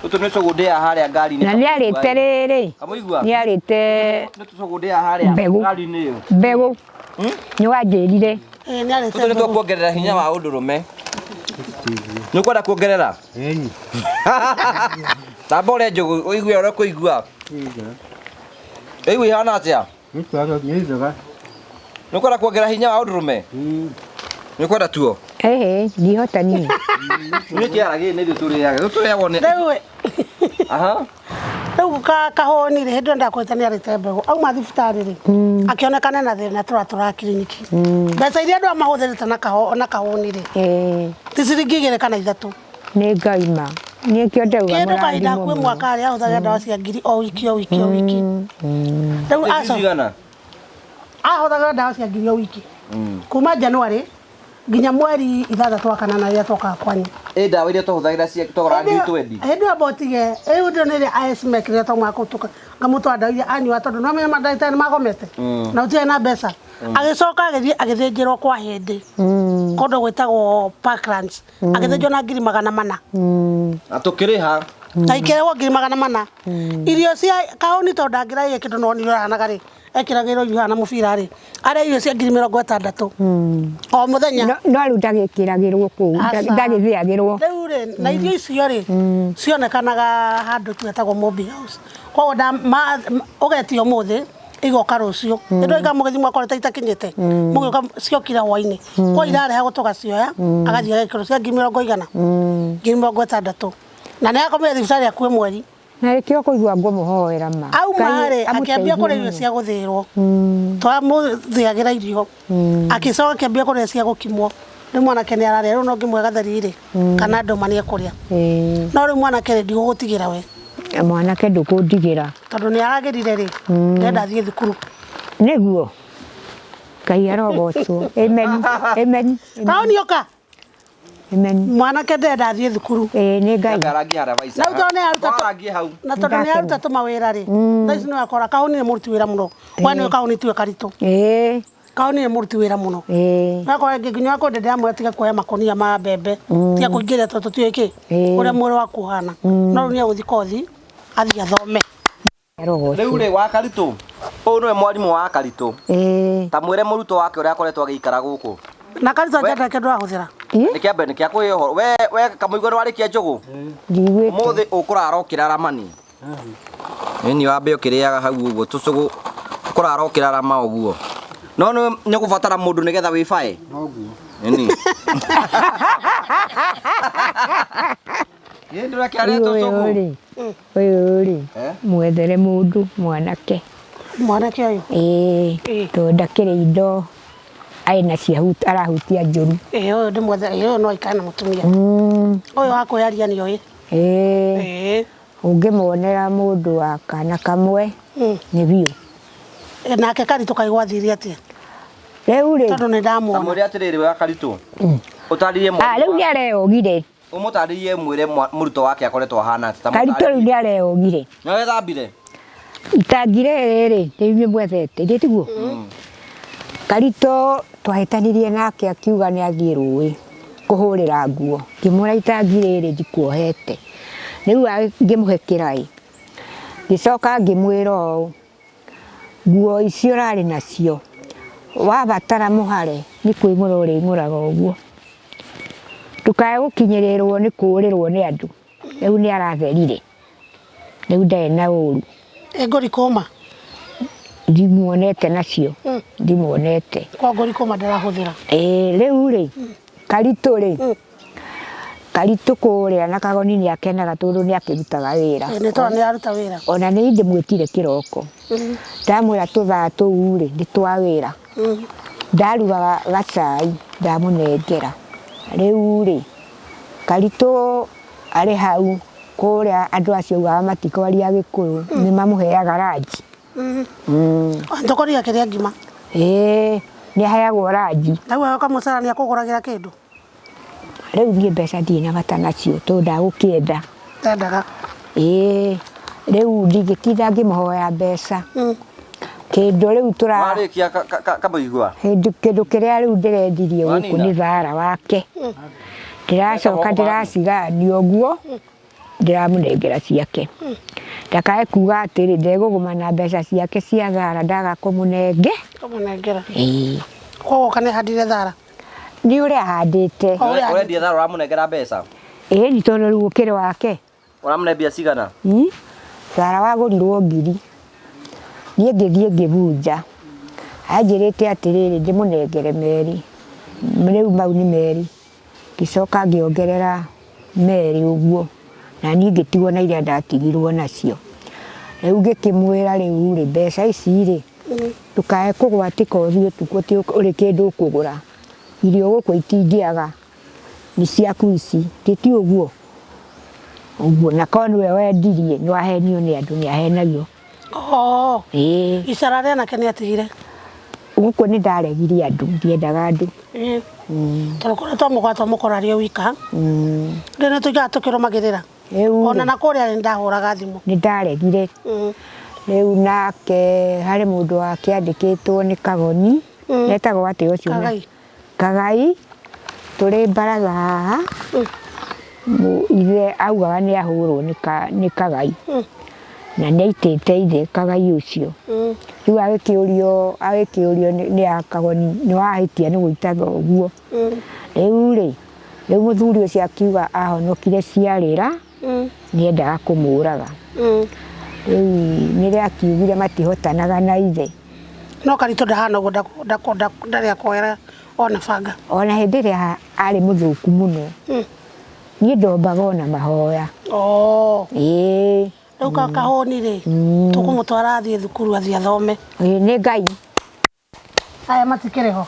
Tũtũ nĩ tũcũgũ ndĩaga harĩa ngari-inĩ. Na nĩ arĩte rĩrĩ. Kamũigua? Nĩ arĩte Nĩ tũcũgũ ndĩaga harĩa mbegũ. ngari-inĩ ĩyo. Mbegũ. Nĩ wanjĩrire. Ĩĩ nĩ arĩte Tũtũ nĩ mbegũ. twakuongerera hinya wa ũndũrũme. Nĩ ũkwenda kuongerera? Ĩni. Tamba ũrĩe njũgũ ũigue ũrĩa ũkũigua. Ũigue ihana atĩa? Nĩ twega nĩ njega. Nĩ ũkwenda kuongerera hinya wa ũndũrũme? Nĩ ũkwenda tuo? Ĩhĩ, ndihota niĩ. Nĩ kĩara gĩkĩ nĩ ithuĩ tũrĩaga. Ithuĩ tũrĩagwo nĩ Rĩu Aha. rĩu kahũni rĩ hĩndĩ ĩyo ndakwĩte nĩ arĩte mbegũ auma thibitarĩ rĩ akĩonekana na thĩna tũratũraga kiriniki mbeca iria andũ amahũthĩrĩte na kahũni rĩ ti ciringi igĩrĩ kana ithatũ. Nĩ Ngai ma. Niĩ kĩo ndauga Kĩndũ kahinda mũrathimwo hakuhĩ mũno. mwaka rĩ ahũthagĩra ndawa cia ngiri o wiki o wiki o wiki. Rĩu Nĩ aco cigana? ahũthagĩra ndawa cia ngiri o wiki kuma January nginya mweri ithathatũ wa kanana rĩrĩa twokaga kwanyu. Ĩ ndawa iria twahũthagĩra cia twagũraga ngiri twendi. Hĩndĩ ĩyo mbotige ĩyo ndĩo nĩ ĩrĩa ISMEC rĩrĩa twaumaga kũu ngamũtwara ndawa iria anyua tondũ nĩwamenya mandagĩtarĩ nĩmagomete na gũtirĩ na mbeca. Agĩcoka agĩthiĩ agĩthĩnjĩrwo kwa hĩndĩ kũndũ gwĩtagwo Parklands agĩthĩnjwo na ngiri 400. Na tũkĩrĩha. Na ikĩrĩhwo ngiri 400. Irio cia kahũni tondũ ndangĩraire kĩndũ no nĩ ũrahanaga rĩ ekĩragĩrwo irio hana mũbira rĩ arĩa irio cia ngiri 60 o mũthenya. No rĩu ndagĩkĩragĩrwo kũu, Aca. ndagĩthĩagĩrwo. Rĩu rĩ na irio icio rĩ cionekanaga handũ tu hetagwo Mobi House. Koguo ũgetio ũmũthĩ igoka rũciũ. Hĩndĩ ĩyo mũgĩthiĩ mwakorete itakinyĩte mũgĩũka ciokire hwainĩ. Kwa irarehagwo tũgacioya agathiĩ agekĩrwo cia ngiri mĩrongo igana ngiri 60 na nĩ akomire thibitarĩ hakuhĩ mweri. Na nĩkĩo kũigua ngũmũhoera ma. Auma rĩ Ngai akĩambia kũrĩa irio amũteithie cia gũthĩrwo. Twamũthĩagĩra irio akĩcoka akĩambia kũrĩa cia gũkimwo. Rĩu mwanake nĩ ararĩa rĩu no ngĩmũhe gatheri rĩ kana ndũma nĩ ekũrĩa. No rĩu mwanake rĩ ndigũgũtigĩra we. Mwanake ndũkũndigĩra. Tondũ nĩ aragĩrire rĩ ndenda athiĩ thukuru. Nĩguo. Ngai arogocwo. Amen. Amen. Taũni ũka. Amen. Mwanake ndenda athiĩ thukuru. Ĩĩ nĩ Ngai. Ngarangia harĩa waica. Na tondũ nĩ aruta Warangie hau. Na tondũ nĩ aruta tũmawĩra rĩ thaa ici nĩ wakora kahũni nĩ mũruti wĩra mũno. We nĩwe kahũni tiwe Karitũ. Kahũni nĩ mũruti wĩra mũno. Wakora nginya wakwa ndĩramwĩra tiga kuoya makũnia ma mbembe. Tiga kũingĩria tondũ tũtiũĩ kĩ ũrĩa mwĩrĩ waku ũhana. No rĩu nĩ egũthiĩ kothi athiĩ athome. Rĩu rĩ wa Karitũ ũyũ nĩwe mwarimũ wa Karitũ. Ta mwĩre mũrutwo wake ũrĩa akoretwo agĩikara gũkũ. Na Karitũ njenda kĩndũ arahũthĩra. Nĩ kĩa mbere nĩ kĩa kũhe ũhoro. We Kamũigua nĩ warĩkia njũgũ? Ndiguĩte. Ũmũthĩ ũkũrara ũkĩraramani. Ĩni wambe ũkĩrĩaga hau ũguo tũcũgũ ũkũrara ũkĩrarama ũguo. No nĩ ũgũbatara mũndũ nĩgetha wĩbae. Noguo. Ĩni. Ĩ ndũrakĩarĩa tũcũgũ. Ũyũ rĩ. Ũyũ rĩ. Mwethere mũndũ mwanake. Mwanake ũyũ. Ĩĩ. Tondũ ndakĩrĩ indo arĩ nacio arahutia njũru. Ĩĩ ũyũ ndĩmwethere ũyũ no aikare na mũtumia. Ũyũ wa kwĩyaria nĩ oĩ. Ĩĩ. Ũngĩmuonera mũndũ wa kana kamwe nĩ biũ. Nake Karitũ kaigua athire atĩa? Rĩu rĩ. Tondũ nĩ ndamuona. Ta mwĩre atĩrĩrĩ we Karitũ. Ũtarĩrie Ah, rĩu nĩ areyogire. Ũmũtarĩrie mwĩre mũrutwo wake akoretwo ahana atĩa. Karitũ rĩu nĩ areyogire. Nĩ wethambire? Itangi rĩrĩ rĩ, nĩ inyuĩ mwethete, githĩ tiguo? Karitũ twahĩtanirie nake akiuga nĩ athiĩ rũĩ kũhũrĩra nguo. Ngĩmwĩra itangi rĩrĩ ndikuohete. Rĩu ngĩmũhe kĩraĩ. Ngĩcoka ngĩmwĩra ũũ, nguo icio ũrarĩ nacio, wabatara mũhare nĩ kwĩng'ũra ũrĩng'ũraga ũguo. Ndũkae gũkinyĩrĩrwo nĩ kũũrĩrwo nĩ andũ. Rĩu nĩ aratherire. Rĩu ndarĩ na ũru. Ĩ ngũri kũma? Ndimuonete nacio. Ndimuonete. Kwa ngũri kũma ndarahũthĩra. Ĩĩ rĩu rĩ, Karitũ rĩ, Karitũ kũrĩa na Kagoni nĩ akenaga tondũ nĩ akĩrutaga wĩra. Nĩ tondũ nĩ aruta wĩra. Ona nĩ ndĩmwĩtire kĩroko. Ndamwĩra tũthaa tũu rĩ, nĩ twa wĩra. Ndarugaga gacai, ndamũnengera. Rĩu rĩ, Karitũ arĩ hau kũrĩa andũ acio augaga matikwaria Gĩkũyũ nĩ mamũheaga ranji. Ndũkorire akĩrĩa ngima. Ĩĩ nĩ aheagwo ranji. Rĩu we ũkamũcara nĩ akũgũragĩra kĩndũ? Rĩu niĩ mbeca ndirĩ na bata nacio tondũ ndagũkĩenda. Ndendaga. Ĩĩ rĩu ndingĩtinda ngĩmũhoya mbeca. Kĩndũ rĩu tũra Warĩkia kamũigua. Kĩndũ kĩrĩa rĩu ndĩrendirie gũkũ Wanina? nĩ thara wake. Ndĩracoka ndĩracigayania ũguo ndĩramũnengera ciake. Ndakae kuga atĩrĩ ndegũgũma na mbeca ciake cia thara ndaga kũmũnenge. Kũmũnengera. Ĩĩ. Koguo kana ahandire thara? Nĩ ũrĩa ahandĩte. Ũrendia thara ũramũnengera mbeca? Ĩĩ ni tondũ rĩu ũkĩrĩ wake. Ũramũne mbia cigana? Thara wagũrirwo ngiri. Niĩ ngĩthiĩ ngĩbunja. Anjĩrĩte atĩrĩrĩ ndĩmũnengere merĩ. Rĩu mau nĩ merĩ. Ngĩcoka ngĩongerera merĩ ũguo. Na niĩ ngĩtigwo na iria ndatigirwo nacio. Rĩu ngĩkĩmwĩra rĩu rĩ mbeca ici rĩ ndũkae kũgwatĩka ũthiĩ ũtukũ atĩ ũrĩ kĩndũ ũkũgũra. Irio gũkũ itingĩaga. Nĩ ciaku ici. Ti ũguo? Ũguo na korwo nĩwe wendirie nĩ wahenio nĩ andũ nĩ ahenagio. Oh. Ĩĩ. Icara rĩa nake nĩ atigire. Gũkũ nĩ ndaregire andũ, ndiendaga andũ. Ĩĩ. Tondũ kũrĩa twamũkora twamũkora arĩ o wika. Rĩu nĩ tũikaraga tũkĩrũmagĩrĩra. Ona na kũrĩa nĩ ndahũraga thimũ. Nĩ ndaregire. Rĩu nake harĩ mũndũ wakĩandĩkĩtwo nĩ Kagoni. Etagwo atĩa ũcio? Kagai. Kagai tũrĩ baratha haha. Ithe augaga nĩ ahũrwo nĩ Kagai. Na nĩ aitĩte ithe Kagai ũcio. Rĩu agĩkĩũrio nĩ a Kagoni nĩ wahĩtia nĩ gũita thoguo. Rĩu rĩ, rĩu mũthuri ũcio akiuga ahonokire ciarĩra nĩ endaga kũmũraga. Rĩu nĩrĩo akiugire matihotanaga na ithe. No Karitũ ndahana ũguo ndarĩ akoera ona banga. Ona hĩndĩ ĩrĩa arĩ mũthũku mũno. Niĩ ndombaga ona mahoya. Oh. Ĩĩ. Rĩu kahũni rĩ, tũkũmũtwara athiĩ thukuru athiĩ athome. Ĩĩ nĩ Ngai. Aya matikĩrĩ ho.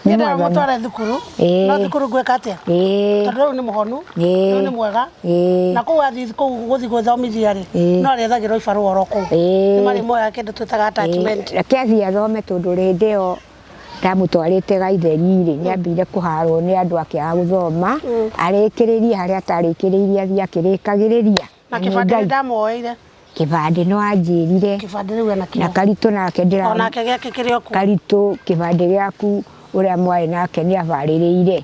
Nĩ Nyendaga mwathani. mũtware thukuru. Ĩĩ. No thukuru ngwĩka atĩa? Ĩĩ. Tondũ rĩu nĩ mũhonu, Ĩĩ. rĩu nĩ mwega. Ĩĩ. Na kũu athiĩ kũu gũthiĩ gwĩthomithia rĩ, Ĩĩ. no arĩethagĩrwo ibarũa oro kũu. Ĩĩ. Nĩ marĩmuoyaga kĩndũ twĩtaga attachment. Reke athiĩ athome tondũ hĩndĩ ĩyo ndamũtwarĩte Gaitheri rĩ, nĩ ambire kũharwo nĩ andũ akĩaga gũthoma, arĩkĩrĩrie harĩa atarĩkĩrĩirie athiĩ akĩrĩkagĩrĩria. Na Nĩ kĩbandĩ Ngai. nĩ ndamuoeire. Kĩbandĩ no anjĩrire. Kĩbandĩ rĩu ena kĩo. Na Karitũ nake ndĩra. Onake gĩake kĩrĩ o kuo. Karitũ kĩbandĩ gĩaku ũrĩa mwarĩ nake nĩ abarĩrĩire.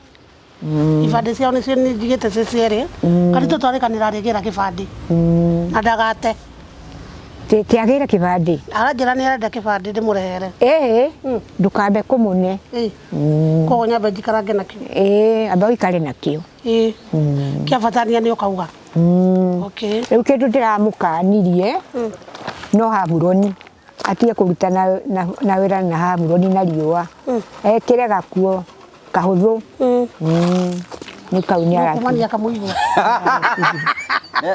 Ibandĩ ciao nĩcio njigĩte ciĩ cierĩ. Karitũ twarĩkanĩra arĩgĩra kĩbandĩ. Na ndagate. Tiagĩre kĩbandĩ. Aranjĩra nĩ arenda kĩbandĩ ndĩmũrehere. Ĩĩ, ndũkambe kũmũne. Koguo nyambe njikarange nakĩo. Ĩĩ, amba ũikare nakĩo. Ĩĩ. Kĩa bata nĩ ũkauga. Okay. Rĩu kĩndũ ndĩramũkanirie no haburoni atige kũruta na wĩra na haburoni na riũa. Ekĩre gakuo kahũthũ. Nĩ kau nĩ aratiga. Nĩũkumania kamũigua.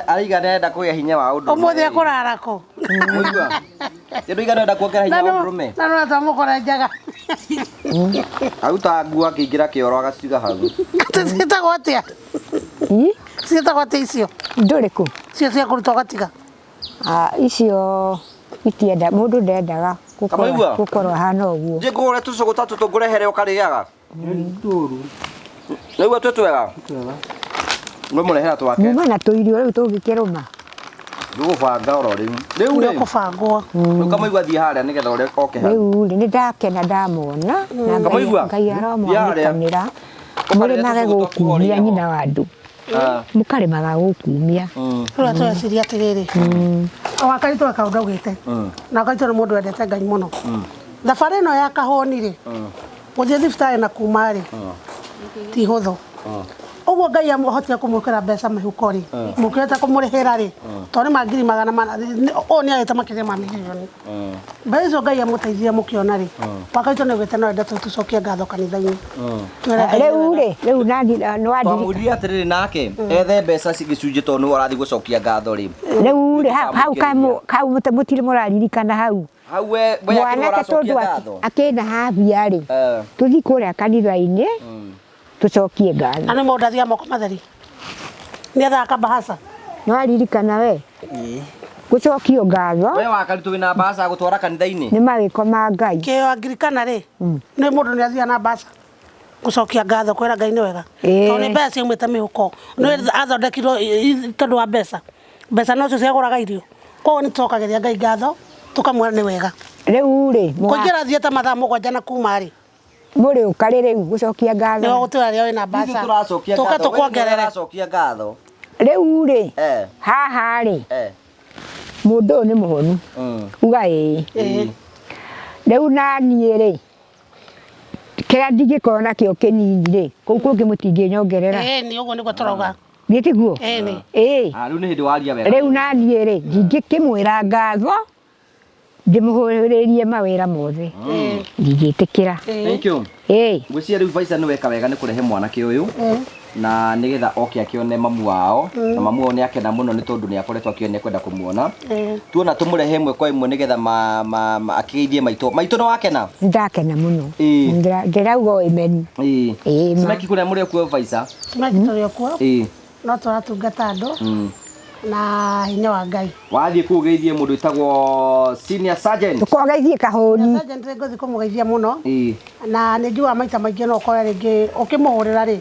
Araiga nĩarenda kũgĩa hinya wa ũndũrũme. Ũmũthĩ ekũrara kũ? Mũigua? Kĩndũ iga nĩarenda kuongerera hinya wa ũndũrũme. Na no twamũkora njaga. Aruta nguo akĩingĩra kĩoro agaciga hau. Ciĩtagwo atĩa? Ciĩtagwo atĩa icio? Ndũrĩkũ? Cio cia kũruta ũgatiga. Icio itienda mũndũ ndendaga Kamũigua? gũkorwo ahana ũguo. Thiĩ ngũgũre tũcũgũ ta tũtũ ngũrehere ũkarĩaga. Nĩguo twĩ twega? Ngũmũrehera twake. Muma na tũirio rĩu tũngĩkĩrũma. Ndũgũbanga oro rĩu. Rĩu rĩ. Nĩũkũbangwo. Rĩu Kamũigua thiĩ harĩa nĩgetha ũrĩa oke hau. Rĩu rĩ nĩ ndakena ndamona na Kamũigua? Ngai aromwanĩkanĩra. Ũkarĩa Mũrĩmage tũcũgũ twaku gũkumia ũrĩe ho. nyina wa andũ. Mũkarĩmaga gũkumia. Rĩu tũreciria atĩrĩrĩ. Wa Karitũ e kaũndũ augĩte. Na Karitũ nĩ mũndũ wendete Ngai mũno. Thabarĩ ĩno ya kahũni rĩ, gũthiĩ thibitarĩ na kuma rĩ, ti hũthũ. Ũguo Ngai amũhotie kũmwĩkĩra mbeca mĩhuko rĩ, mũkĩhota kũmũrĩhĩra rĩ, tondũ nĩ ma ngiri magana mana, ũũ nĩ arĩte makĩria ma mirioni. Mbeca icio Ngai amũteithie mũkĩona rĩ, wa Karitũ nĩ augĩte no ende tũcokie ngatho kanitha-inĩ. Twĩre Ngai Rĩu rĩ, rĩu nani nĩ wandirika. Twamwĩrire atĩrĩrĩ nake ethe mbeca gĩcunjĩ tondũ nĩwe ũrathiĩ gũcokia ngatho rĩ. Rĩu rĩ, hau hau mũtirĩ mũraririkana hau. Hau we we akĩrwo Mwanake ũracokia tondũ ngatho. akĩna habia rĩ, tũthiĩ kũrĩa kanitha-inĩ, Tũcokie ngatho. Na nĩ mũndũ athiaga moko matheri. Nĩ ethaga kabahasa. Nĩ waririkana we? Gũcokio ngatho. We wa Karitũ wĩna mbaca gũtwara kanitha-inĩ. Nĩ mawĩko ma Ngai. Kĩo Angirikana rĩ, nĩ mũndũ nĩ athiaga na mbaca gũcokia ngatho kwĩra Ngai nĩ wega. Tondũ nĩ mbeca ciaumĩte mĩhuko. Nĩ athondekirwo tondũ wa mbeca. Mbeca nocio ciagũraga irio. Koguo nĩ tũcokagĩria Ngai ngatho tũkamwĩra nĩ wega. Rĩu rĩ, kũingĩra thiĩte mathaa 7 na kuma rĩ. Mũrĩ ũka rĩ rĩu gũcokia ngatho. Nĩho gũtũra rĩo wĩna mbaca. Tũka tũkuongerere. Tũracokia ngatho. Rĩu rĩ, haha rĩ, mũndũ ũyũ nĩ mũhonu. Uga ĩĩ. Rĩu na niĩ rĩ, kĩrĩa ndingĩkorwo nakĩo kĩnini rĩ, kũu kũngĩ mũtingĩnyongerera. Ĩĩ nĩ ũguo nĩguo tũrauga. Nĩ tiguo? Ĩĩ. Ĩĩ. Rĩu nĩ hĩndĩ waria wega. Rĩu na niĩ rĩ, ndingĩkĩmwĩra ngatho ndĩmũhũrĩrie mawĩra mothe. Ndingĩtĩkĩra. Thank you. Ĩĩ. Ngwĩciria rĩu Faisa nĩ weka wega nĩ kũrehe mwanake ũyũ. Na nĩgetha oke akĩone mamu wao. Na mamu wao nĩ akena mũno nĩ tondũ nĩ akoretwo akĩona kwenda kũmuona. Tuona tũmũrehe ĩmwe kwa ĩmwe nĩgetha akĩgeithie maitũ. Maitũ nĩ wakena? Ndakena mũno. Ndĩrauga amen. Ĩĩ. Cimeki kũrĩa mũrĩ okuo Faisa? Cimeki tũrĩ okuo. No tũratungata andũ. Na hinya wa Ngai. Wathiĩ kũu ũgeithie mũndũ wĩtagwo Senior Sergeant. Tũkogeithie kahũni. Senior Sergeant nĩ ngũthiĩ kũmũgeithia mũno. Na nĩ njugaga maita maingĩ no ũkore rĩngĩ ũkĩmũhũrĩra rĩ,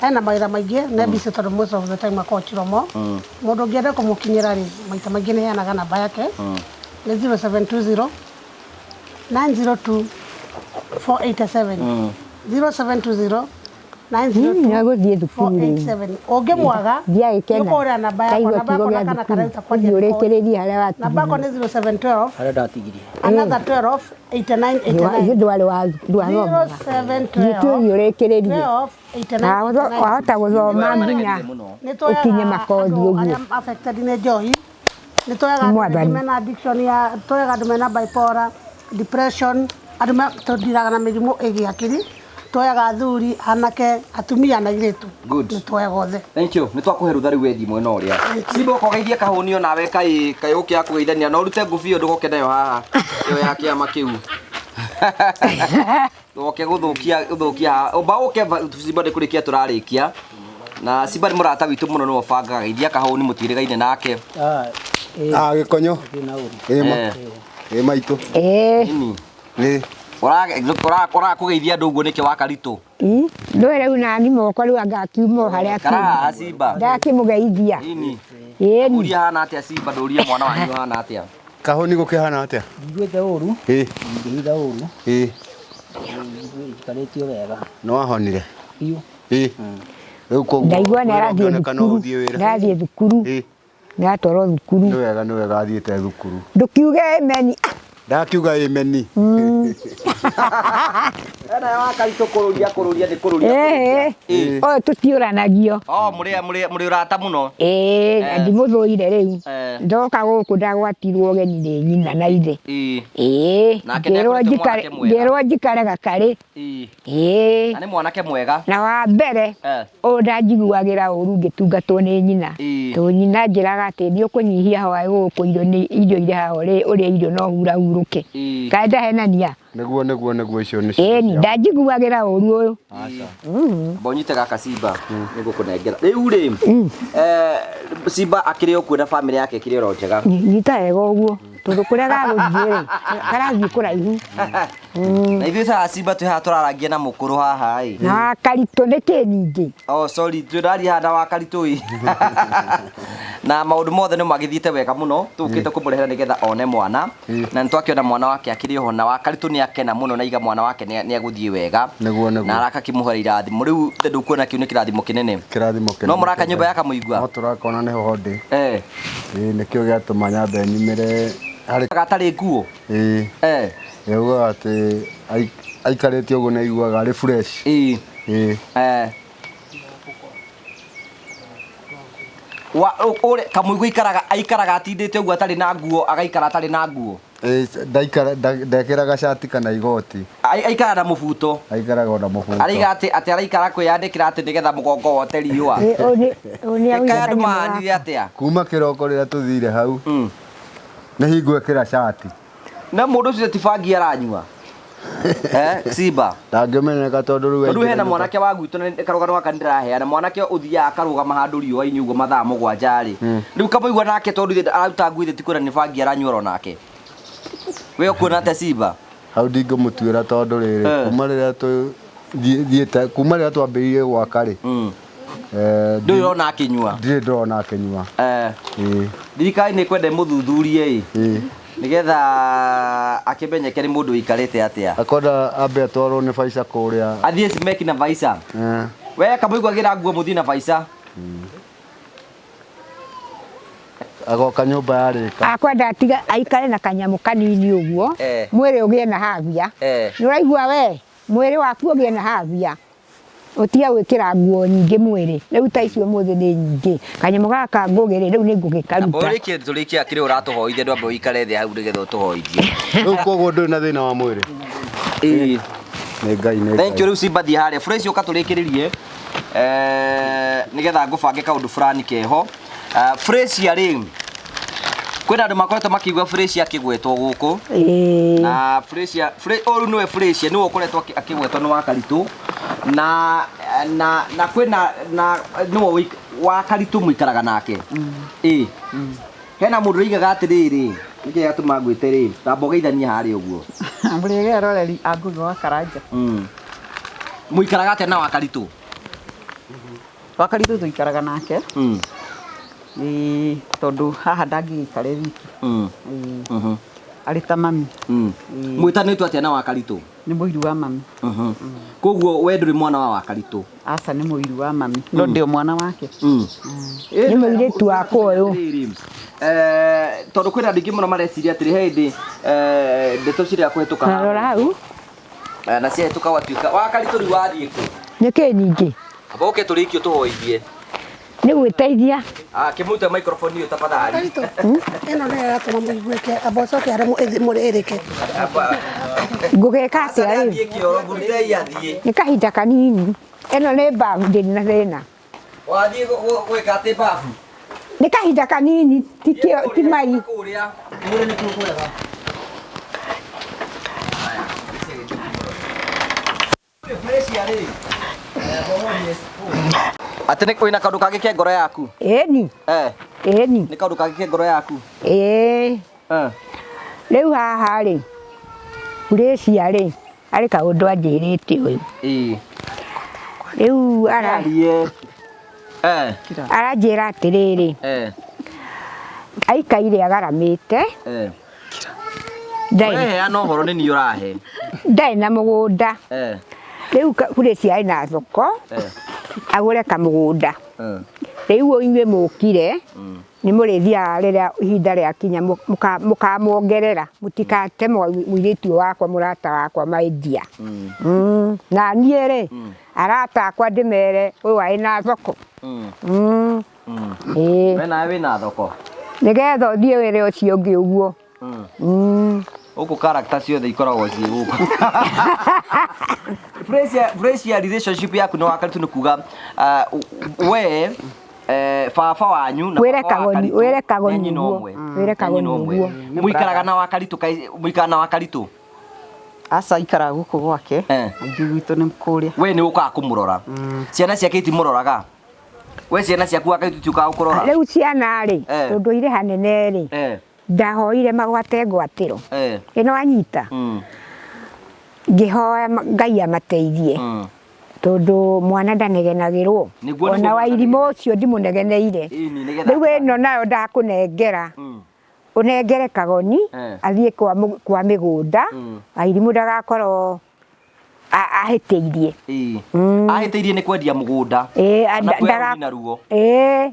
ena mawĩra maingĩ na busy tondũ most of the time akoragwo Chiromo. Mũndũ ũngĩenda kũmũkinyĩra rĩ, maita maingĩ nĩ heanaga namba yake. Nĩ 0720 902 487. 0720 902 487. Ũngĩmwaga nĩũkũhũrĩra namba yakwa, namba yakwa na kana karauta kwaria ũrĩkĩrĩrie harĩa watigire. Namba yakwa nĩ 0712 harĩa ndatigirie. Another 12 89 89. Ndwarĩ wa ndwathomaga. 0712 ũrĩkĩrĩrie. 12 89 Wahota gũthoma nginya ũkinye makothi ũguo. Arĩa affected nĩ njohi, nĩ tuoyaga andũ mena addiction ya, tuoyaga andũ mena bipolar, depression, andũ tũndiraga na mĩrimũ ĩgiĩ akiri. Tuoyaga athuri, anake, atumia na airĩtu. Good. Nĩ tuoyaga othe. Thank you. Nĩ twakũhe rũtha rĩu wethi mwena ũrĩa. Simba ũkogeithie kahũni onawe kaĩ kaĩ ũkĩaga kũgeithania na ũrute ngũbia ndũgoke nayo haha. Ĩyo ya kĩama kĩu. Ndũgoke gũthũkia gũthũkia haha. Ũmba ũke Simba nĩ kũrĩkia tũrarĩkia. Na Simba nĩ mũrata witũ mũno nĩwe ũbangaga. Geithia kahũni mũtiĩrĩgaine nake. Gĩkonyo. Ĩ maitũ. Ĩ. Ũrakũgeithia andũ ũguo nĩkĩ wa Karitũ? Ndũĩ rĩu nani moko rĩu anga akiuma o harĩa akiuma. Karaha Simba. Ndakĩmũgeithia. Ĩni. Ũria hana atĩa Simba, ndũrie mwana wanyu hana atĩa? Kahũni gũkĩhana atĩa? Njiguĩte ũru. Ngĩhitha ũru. Njikarĩtio wega. Nĩ wahonire? Biũ. Rĩu koguo ndaigua nĩ arathiĩ thukuru. Nĩarathiĩ thukuru. Nĩatwarwo thukuru. Nĩ wega, nĩ wega athiĩte thukuru. Ndũkiuge amen. Ndakiuga amen. Ena wa Karitũ kũrũria kũrũria nĩ kũrũria. Ũyũ tũtiũranagio. Oh, mũrĩ ũrata mũno. Ĩĩ, na ndimũthũire rĩu. Ndoka gũkũ ndagwatirwo ũgeni nĩ nyina na ithe. Ĩĩ. Ngĩrwo njikare gakarĩ. Ĩĩ. Na nĩ mwanake mwega. Na wa mbere ũyũ ndanjiguagĩra ũru ngĩtungatwo nĩ nyina. Tondũ nyina anjĩraga atĩ nĩ ũkũnyihia hwaĩ gũkũ irio nĩ irio irĩ haha ũrĩe irio no hurahurũke. Kaĩ ndahenania? Nĩguo nĩguo nĩguo icio nĩ. Ĩni ndanjiguagĩra ũru ũyũ. Aca. Amba ũnyite gaka Simba nĩngũkũnengera. Rĩu rĩ, Simba akĩrĩ o kuo na bamĩrĩ yake ĩkĩrĩ oro njega. Nyita wega ũguo tondũ kũrĩa gagũthiĩ rĩ, karathiĩ kũraihu. Na ithuĩ ta Simba twĩ haha tũrarangia na mũkũrũ haha ĩ. Na wa Karitũ nĩkĩ ningĩ? Oh sorry, twĩraria haha na wa Karitũ ĩ. Na maũndũ mothe nĩ magĩthiĩte wega mũno, tũkĩte kũmũrehera nĩgetha one mwana. Na nĩ twakĩona mwana wake akĩrĩ oho na wa Karitũ nĩ akena mũno na iga mwana wake nĩ agũthiĩ wega. Nĩguo nĩguo. Na araka akĩmũhe irathimo. Rĩu ndũkuona kĩu nĩ kĩrathimo kĩnene. Kĩrathimo kĩnene. No mũraka nyũmba ya Kamũigua? No tũrakona nĩho ho ndĩ. Ĩĩ nĩkĩo gĩatũma nyambe nyumĩre harĩ. Gatarĩ nguo? Ĩĩ. Yaugaga atĩ aikarĩte ũguo nĩ aiguaga arĩ fresh. Ĩĩ. Wa ũ Kamũigua aikaraga aikaraga atindĩte ũguo atarĩ na nguo, agaikara atarĩ na nguo. Ndaikara ndekĩraga cati kana igoti. Aikaraga na mũbuto. Aikaraga na mũbuto. Araiga atĩ atĩ araikara kwĩyandĩkĩra atĩ nĩgetha mũgongo wote riũa. Kaĩ andũ mahanire atĩa? Kuma kĩroko rĩrĩa tũthire hau. Nĩ hingo ĩkĩra cati. Na mũndũ ũcio ti bangi aranyua. Eh, Simba. Ndangĩmenyeka tondũ rĩu Tondũ aingĩra hena nyũmba. mwanake wa gwitũ na karũgano gaka nĩndĩraheana mwanake ũthiaga akarũgama handũ riũa-inĩ ũguo mathaa 7 rĩ. Rĩu kamũigua nake tondũ ithe araruta nguo ithe ti kwĩra nĩ bangi aranyua oro nake. We ũkuona atĩa Simba? Hau ndingĩmũtuĩra tondũ rĩrĩ kuma rĩrĩa tũthiĩte kuma rĩrĩa twambĩrĩirie gwaka rĩ Ndũrĩ ũrona akĩnyua? Ndirĩ ndĩrona akĩnyua. Ĩĩ. Thirikari nĩ ĩkwenda ĩmũthuthurie ĩ nĩgetha akĩmenyeke nĩ mũndũ ũikarĩte atĩa. Akwenda ambe atwarwo nĩ Faiza kũrĩa. Athiĩ Simeki na Faiza. We kamũigua gĩra nguo mũthiĩ na Faiza. Agoka nyũmba yarĩka. Akwenda atiga aikare na kanyamũ kanini ũguo mwĩrĩ ũgĩe na havia. Nĩ ũraigua we mwĩrĩ waku ũgĩe na havia. Ũtige gwĩkĩra nguo nyingĩ mwĩrĩ. Rĩu ta icio ũmũthĩ nĩ nyingĩ. Kanyamũ gaka ngũgĩ rĩ, rĩu nĩ ngũgĩkaruta. Ũrĩkie tũrĩkie kĩrĩa ũratũhoithia ndwambe ũikare thĩ hau nĩgetha ũtũhoithie. Rĩu koguo ndũrĩ na thĩna wa mwĩrĩ. Ĩĩ. Nĩ Ngai nĩ Ngai. Thank you rĩu Simba thiĩ harĩa. Fresh ũka tũrĩkĩrĩrie. Nĩgetha ngũbange kaũndũ fulani keho. Fresh rĩ kwĩna andũ makoretwo makĩigua Fresh akĩgwetwo gũkũ. Na Fresh ũyũ nĩwe Fresh nĩwe ũkoretwo akĩgwetwo nĩ Wakaritũ. Na na na kwĩna na nĩwe Wakaritũ mũikaraga nake. Ĩĩ. Hena mũndũ ũroigaga atĩrĩrĩ, nĩkĩ gĩatũma ngwĩte rĩ, tamba ũgeithanie harĩa ũguo. Mũrĩega eroreri a Ngũgĩ wa Karanja. Mũikaraga atĩa na Wakaritũ? Wakaritũ tũikaraga nake. Ĩĩ, tondũ haha ndangĩgĩikara e wiki. Ĩĩ. Arĩ ta mami. Mwĩtanĩtwo atĩa na Wakaritũ? Nĩ mũiru wa mami. Koguo we ndũrĩ mwana wa Wakaritũ? Aca, nĩ mũiru wa mami. No ndĩ o mwana wake. Nĩ mũirĩtu wakwa ũyũ. Tondũ kwĩna andũ aingĩ mũno mareciria atĩrĩ he hĩndĩ ndeto ciria kũhetũka. Na rora hau. Na ciahĩtũka gwatuĩka Wakaritũ rĩu wathiĩ kũ? Nĩ kĩ nyingĩ? Amba ũke tũrĩkie ũtũhoithie. Nĩ gwĩteithia. Kĩmũte microphone ĩyo tafadhali. Wakaritũ, ĩno nĩyo ĩratũma mũiguĩke, amba ũcoke aremwo ĩthĩ ĩrĩke. Ngũgĩka atĩa rĩu? Athiĩ kĩoro, mũrutei athiĩ. Nĩ kahinda kanini. Ĩno nĩ babu, ndĩrĩ na thĩna. Wathiĩ gwĩka atĩ babu? Nĩ kahinda kanini, ti kĩo, ti mai. Kũrĩa. Atĩ nĩ kwĩna kaũndũ kangĩ ke ngoro yaku? Ĩni. Ĩni. Nĩ kaũndũ kangĩ ke ngoro yaku? Ĩĩ. Rĩu haha rĩ, Gracia rĩ, arĩ kaũndũ anjĩrĩte ũyũ. Ĩĩ. Rĩu aranjĩra atĩrĩrĩ, aikaire agaramĩte. Heana ũhoro nĩ niĩ ũrahe. Ndarĩ na mũgũnda. Rĩu Gracia arĩ na thoko, agũre kamũgũnda. Rĩu inyuĩ mũkire, nĩ mũrĩthiaga rĩrĩa ihinda rĩakinya mũkamuongerera, mũtikate mũirĩtu wakwa mũrata wakwa my dear. Na niĩ rĩ, arata akwa ndĩmere ũyũ arĩ na thoko. Ĩĩ. We nawe wĩna thoko? Nĩgetha ũthiĩ wĩre ũcio ũngĩ ũguo. Gũkũ character ciothe ikoragwo ciĩ gũkũ. Fresh relationship yaku na Wakaritũ nĩ kuga we baba wanyu na baba wa Karitũ Wĩre kagoni nĩ nyina ũguo. ũmwe. Wĩre kagoni Nĩ nyina ũmwe. ũguo. Mũikaraga na Wakaritũ mũikaraga na Wakaritũ? Aca, aikaraga gũkũ gwake. Ithuĩ gwitũ nĩ kũrĩa. We nĩ ũkaga kũmũrora. Ciana ciake itimũroraga? We ciana ciaku Wakaritũ itiũkaga gũkũrora? Rĩu ciana rĩ, tondũ irĩ hanene rĩ, ndahoire magwate ngwatĩro. Ĩno anyita. Ngĩhoya Ngai amateithie. Tondũ mwana ndanegenagĩrwo. Ona wa irimũ ũcio ndimũnegeneire. Rĩu ĩno nayo ndakũnengera. Ũnengere kagoni, athiĩ kwa mĩgũnda, Wairimũ ndagakorwo ahĩtĩirie. Ahĩtĩirie nĩ kwendia mũgũnda. Kana kwĩra ũnina ruo.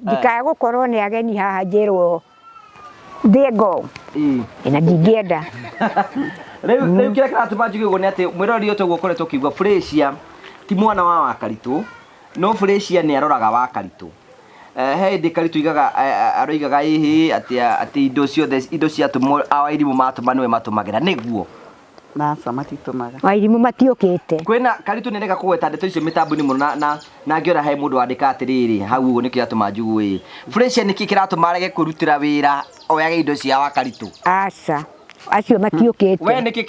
Ndikae gũkorwo nĩ ageni haha njĩrwo thiĩ ngo. Na ndingĩenda. Rĩu kĩrĩa kĩratũma njuge ũguo nĩ atĩ mwĩroreri ũyũ toguo ũkoretwo ũkĩigua Fresia ti mwana wa Wakaritũ, no Fresia nĩ aroraga Wakaritũ. He hĩndĩ Karitũ aroigaga ĩhĩ atĩ indo ciothe indo ciatũmwo Wairimũ matũma nĩwe matũmagĩra nĩguo. Na aca matitũmaga. Wairimũ matiũkĩte. Kwĩna Karitũ nĩ arega kũgweta ndeto icio mĩtambo-inĩ mũno na ngĩona he mũndũ wandĩka atĩrĩrĩ hau ũguo nĩkĩo gĩatũma njugue ĩ. Fresia nĩkĩ kĩratũma arege kwĩrutĩra wĩra oyage indo cia Wakaritũ? Aca. Acio matiũkĩte. We nĩkĩ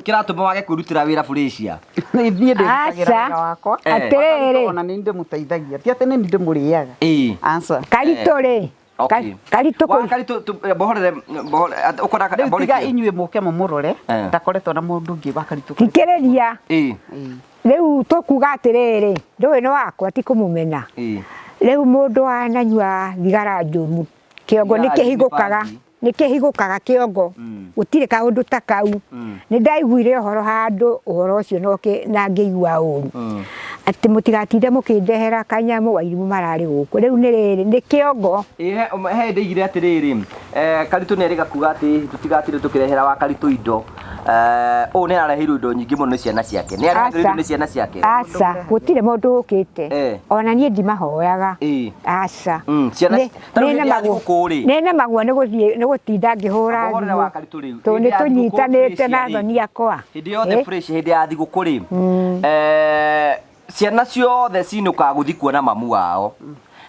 kĩratũma wage kwĩrutĩra wĩra Felicia? Niĩ ndĩrutagĩra wĩra wakwa. Atĩrĩrĩ. Ona nĩ ndĩmũteithagia. Ti atĩ nĩ niĩ ndĩmũrĩaga. Aca. Karitũ rĩ. Karitũ kũ. Karitũ bohorere ũkwenda Rĩu tiga inyuĩ mũke mũmũrore ndakoretwo na mũndũ ũngĩ wa Karitũ. Thikĩrĩria. Rĩu tũkuga atĩrĩrĩ, ndũĩ nĩ wakwa ti kũmũmena. Rĩu mũndũ wananyua thigara njũru, kĩongo nĩ kĩhingũkaga. Nĩ kĩhingũkaga kĩongo, gũtirĩ kaũndũ ta kau. Nĩ ndaiguire ũhoro handũ, ũhoro ũcio na ngĩigua ũru. Atĩ mũtigatinde mũkĩndehera kanyamũ wairimũ mararĩ gũkũ. Rĩu nĩ rĩrĩ, nĩ kĩongo. He ndaigire atĩrĩrĩ, Karitũ nĩ erĩga kuga atĩ tũtigatinde tũkĩrehera wa Karitũ indo. Ũũ nĩ arareheirwo indo nyingĩ mũno nĩ ciana ciake. Nĩ areheirwo indo nĩ ciana ciake. Aca, gũtirĩ mũndũ ũkĩte. Ona niĩ ndimahoyaga. Aca. Ciana nĩ nemagwo nĩ gũthiĩ nĩ gũtinda ngĩhũra thimũ tondũ nĩ tũnyitanĩte na thoni akwa. Hĩndĩ yothe fresh hĩndĩ ya thigũkũ rĩ, ciana ciothe cinũkaga gũthiĩ kuona mamu wao.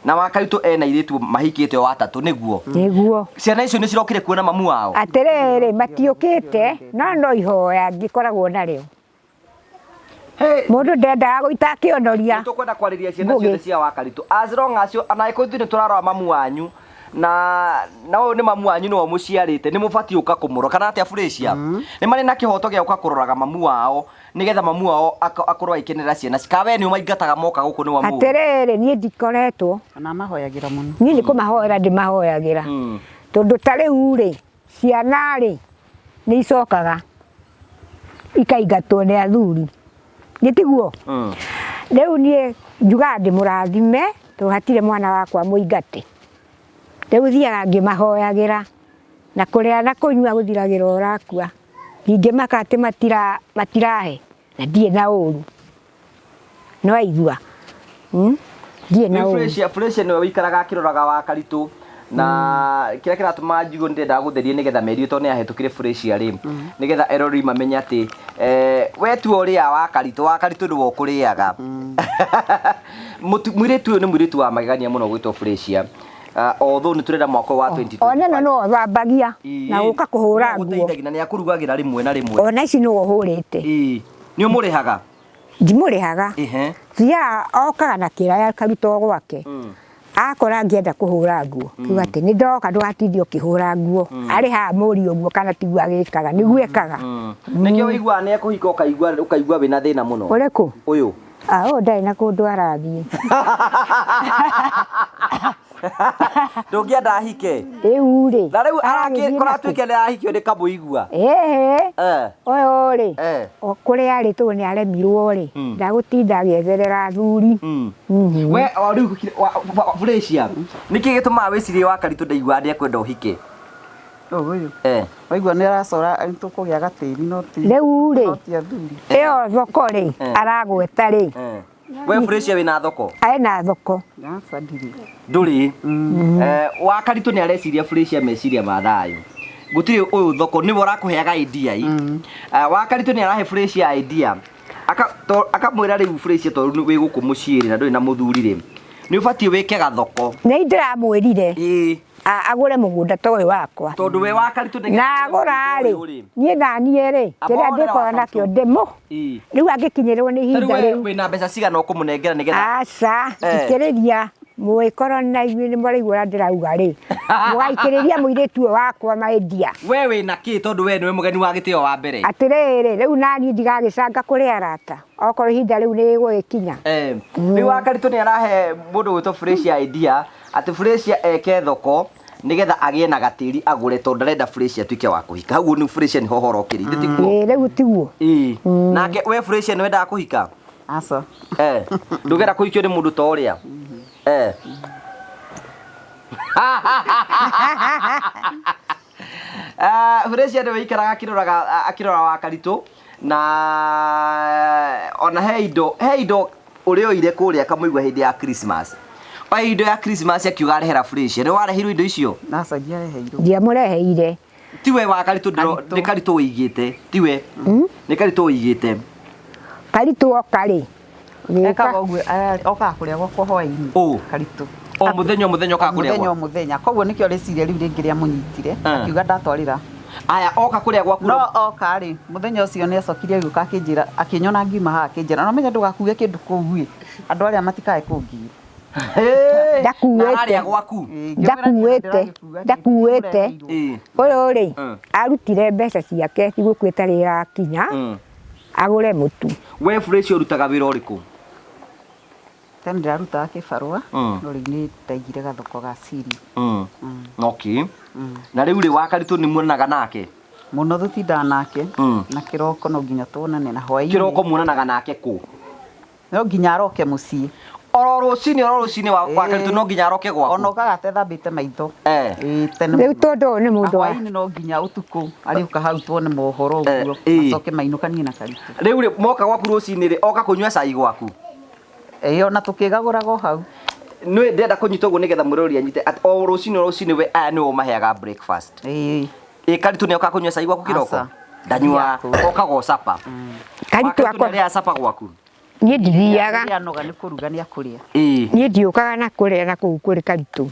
Na wa Karitũ ena airĩtu mahikĩte o atatũ nĩguo. Nĩguo. Ciana icio nĩ cirokire kuona mamu wao. Atĩrĩrĩ, matiũkĩte no no ihoya ngĩkoragwo narĩo. Mũndũ ndendaga gũita akĩonoria. Tũkwenda kwarĩria ciana ciothe cia wa Karitũ. As long as ona angĩkorwo ithuĩ nĩ tũrarora mamu wanyu na ũyũ nĩ mamu wanyu nĩwe ũmũciarĩte, nĩ mũbatiĩ gũka kũmũrora kana atĩa Felicia? Nĩ marĩ na kĩhoto gĩa gũka kũroraga mamu wao nĩgetha mamu wao akorwo agĩkenerera ciana. Kana we nĩ ũmaingataga moka gũkũ nĩ wa mũru? Atĩrĩrĩ, niĩ ndikoretwo. Ona mahoyagĩra mũno. Niĩ nĩ kũmahoera ndĩmahoyagĩra. Tondũ ta rĩu rĩ, ciana rĩ, nĩ icokaga ikaingatwo nĩ athuri. Nĩ tiguo? Rĩu niĩ njugaga ndĩmũrathime tondũ hatirĩ mwana wakwa mũingate. Rĩu thiaga ngĩmahoyagĩra na kũrĩa na kũnyua gũthiragĩra ũrakua. Ndingĩmaka atĩ matirahe na ndirĩ na ũru. No aigua. Ndirĩ na ũru. Felicia nĩwe ũikaraga akĩroraga wa Karitũ na kĩrĩa kĩratũma njigue nĩ ndĩrendaga gũtheria nĩgetha merio tondũ nĩ ahĩtũkire Felicia rĩ, nĩgetha eroreri mamenye atĩ we tu ũrĩa wa Karitũ, wa Karitũ nĩwe ũkũrĩaga. Mũirĩtu ũyũ nĩ mũirĩtu wa magegania mũno gwĩtwo Felicia. Although nĩ tũrenda mwaka wa 2025. Ona ĩno no ũthambagia na gũka kũhũra nguo. Gũteithagia na nĩ akũrugagĩra rĩmwe na rĩmwe. Ona ici nĩwe ũhũrĩte. Nĩ ũmũrĩhaga? Ndimũrĩhaga. Thiaga okaga na kĩraya akaruta o gwake. Akora ngĩenda kũhũra nguo. Kiuga atĩ nĩ ndoka ndũgatinde ũkĩhũra nguo. Arĩ haha mũriũ ũguo kana tiguo agĩkaga, nĩguo ekaga. Nĩkĩo ũiguaga nĩ ekũhika ũkaigua wĩna thĩna mũno. Ũrĩkũ? Ũyũ. Ũyũ ndarĩ na kũndũ arathiĩ. Ndũngĩenda ahike? Rĩu rĩ. Na rĩu kũratuĩka nĩ arahikio nĩ kamũigua. Ĩhĩ. Ũyũ rĩ, kũrĩa arĩ tondũ nĩ aremirwo rĩ, ndagũtinda agĩetherera athuri. We o rĩu Felicia, nĩkĩ gĩtũmaga wĩcirie wa Karitũ ndaiguaga nĩ ekwenda ũhike? Ũyũ. Waigua nĩ aracora nĩ tũkũgĩa gatĩri no ti. Rĩu rĩ, No ti athuri. Ĩyo thoko rĩ, aragweta rĩ. We Felicia wĩna thoko? Ena thoko. Aca ndirĩ. Ndũrĩ? Wa Karitũ nĩ areciria Felicia meciria ma thayũ. Gũtirĩ ũyũ thoko nĩwe ũrakũheaga idea i. Wa Karitũ nĩ arahe Felicia idea. Akamwĩra rĩu Felicia tondũ wĩ gũkũ mũciĩ rĩ na ndũrĩ na mũthuri rĩ, nĩ ũbatiĩ wĩke gathoko. Nĩ ndĩramwĩrire. Agũre mũgũnda ta ũyũ wakwa. Tondũ we wa Karitũ nĩ Na agũra rĩ, niĩ na niĩ rĩ, kĩrĩa ndĩkorwo nakĩo ndĩmũ. Rĩu angĩkinyĩrwo nĩ ihinda rĩu. Wĩna mbeca cigana ũkũmũnengera nĩgetha? Aca, thikĩrĩria. Mũgĩkorwo na inyuĩ nĩ mũraigua ũrĩa ndĩrauga rĩ, mũgaikĩrĩria mũirĩtu ũyũ wakwa maidia. We wĩna kĩ tondũ we nĩwe mũgeni wa gĩtĩo wa mbere? Atĩrĩrĩ, rĩu naniĩ ndigagĩcanga kũrĩ arata, okorwo ihinda rĩu nĩ rĩgũgĩkinya. Rĩu wa Karitũ nĩ arahe mũndũ gwĩtwo Felicia idea atĩ Felicia eke thoko nĩgetha agĩe na gatĩri agũre tondũ ndarenda Felicia atuĩke wa kũhika. Hau nĩ Felicia nĩho ũhoro ũkĩrĩ, ithe tiguo? Ĩĩ, rĩu tiguo. Nake we Felicia nĩ wendaga kũhika? Aca. Ndũngĩenda kũhikio nĩ mũndũ ta ũrĩa? Felicia nĩwe ũikaraga akĩrora wa Karitũ na ona he indo ũrĩa oire kũrĩa akamũigua hĩndĩ ya Christmas. Oya indo ya Christmas akiuga arehera Felicia. Nĩ wareheirwo indo icio? Aca, ndiareheirwo. Ndiamũreheire. Tiwe wa Karitũ, nĩ Karitũ ũigĩte. Tiwe. Nĩ Karitũ ũigĩte. Karitũ oka rĩ? Ekaga ũguo, okaga kũrĩa gwakwa hwaĩ-inĩ. Karitũ. O mũthenya, o mũthenya okaga kũrĩa Mũthenya o gwaku? mũthenya. Koguo nĩkĩo rĩciria rĩu rĩngĩ rĩamũnyitire, akiuga ndatwarĩra Aya oka kũrĩa gwaku. No oka rĩ, mũthenya ũcio nĩ acokire agĩũka akĩnjĩra, akĩnyona ngiuma haha akĩnjĩra, no menya ndũgakuge kĩndũ kũu ĩ, andũ arĩa matikae kũngiĩra. Ndakuĩte. Gwaku. Ndakuĩte. Ndakuĩte. Ũyũ rĩ, arutire mbeca ciake thigũkũ ĩtarĩ ĩrakinya, agũre mũtu. We Fresh ũrutaga wĩra ũrĩkũ? Tene ndĩrarutaga kĩbarũa, no rĩu nĩ ndaigire gathoko ga siri. Okay. Na rĩu rĩ wakaritũ nĩ muonanaga nake? Mũno tũtindaga nake. Na kĩroko no nginya tuonane na hwaĩ-inĩ. Kĩroko muonanaga nake kũ? No nginya aroke mũciĩ. Oro rũcinĩ wa Karitũ no nginya aroke gwaku. Ona okaga atethambĩte maitho. Tene. Rĩu tondũ ũyũ nĩ mũndũ wa hwaĩ-inĩ no nginya ũtukũ arĩũka hau tuone mohoro ũguo. Acoke mainũkanie na Karitũ. Rĩu rĩ moka gwaku rũcinĩ rĩ oka kũnyua cai gwaku. Ona tũkĩgagũraga o hau. Nĩ ndĩrenda kũnyita ũguo nĩgetha mwĩrori anyite atĩ o rũcinĩ we aya nĩo maheaga breakfast. Karitũ nĩ oka kũnyua cai gwaku kĩroko? Ndanyua, okaga o sapa. Karitũ akwa. Nĩ arĩaga sapa gwaku? Niĩ ndithiaga. Anoga nĩ kũruga nĩ akũrĩa. Niĩ ndiũkaga na kũrĩa na kũu kũrĩ Karitũ.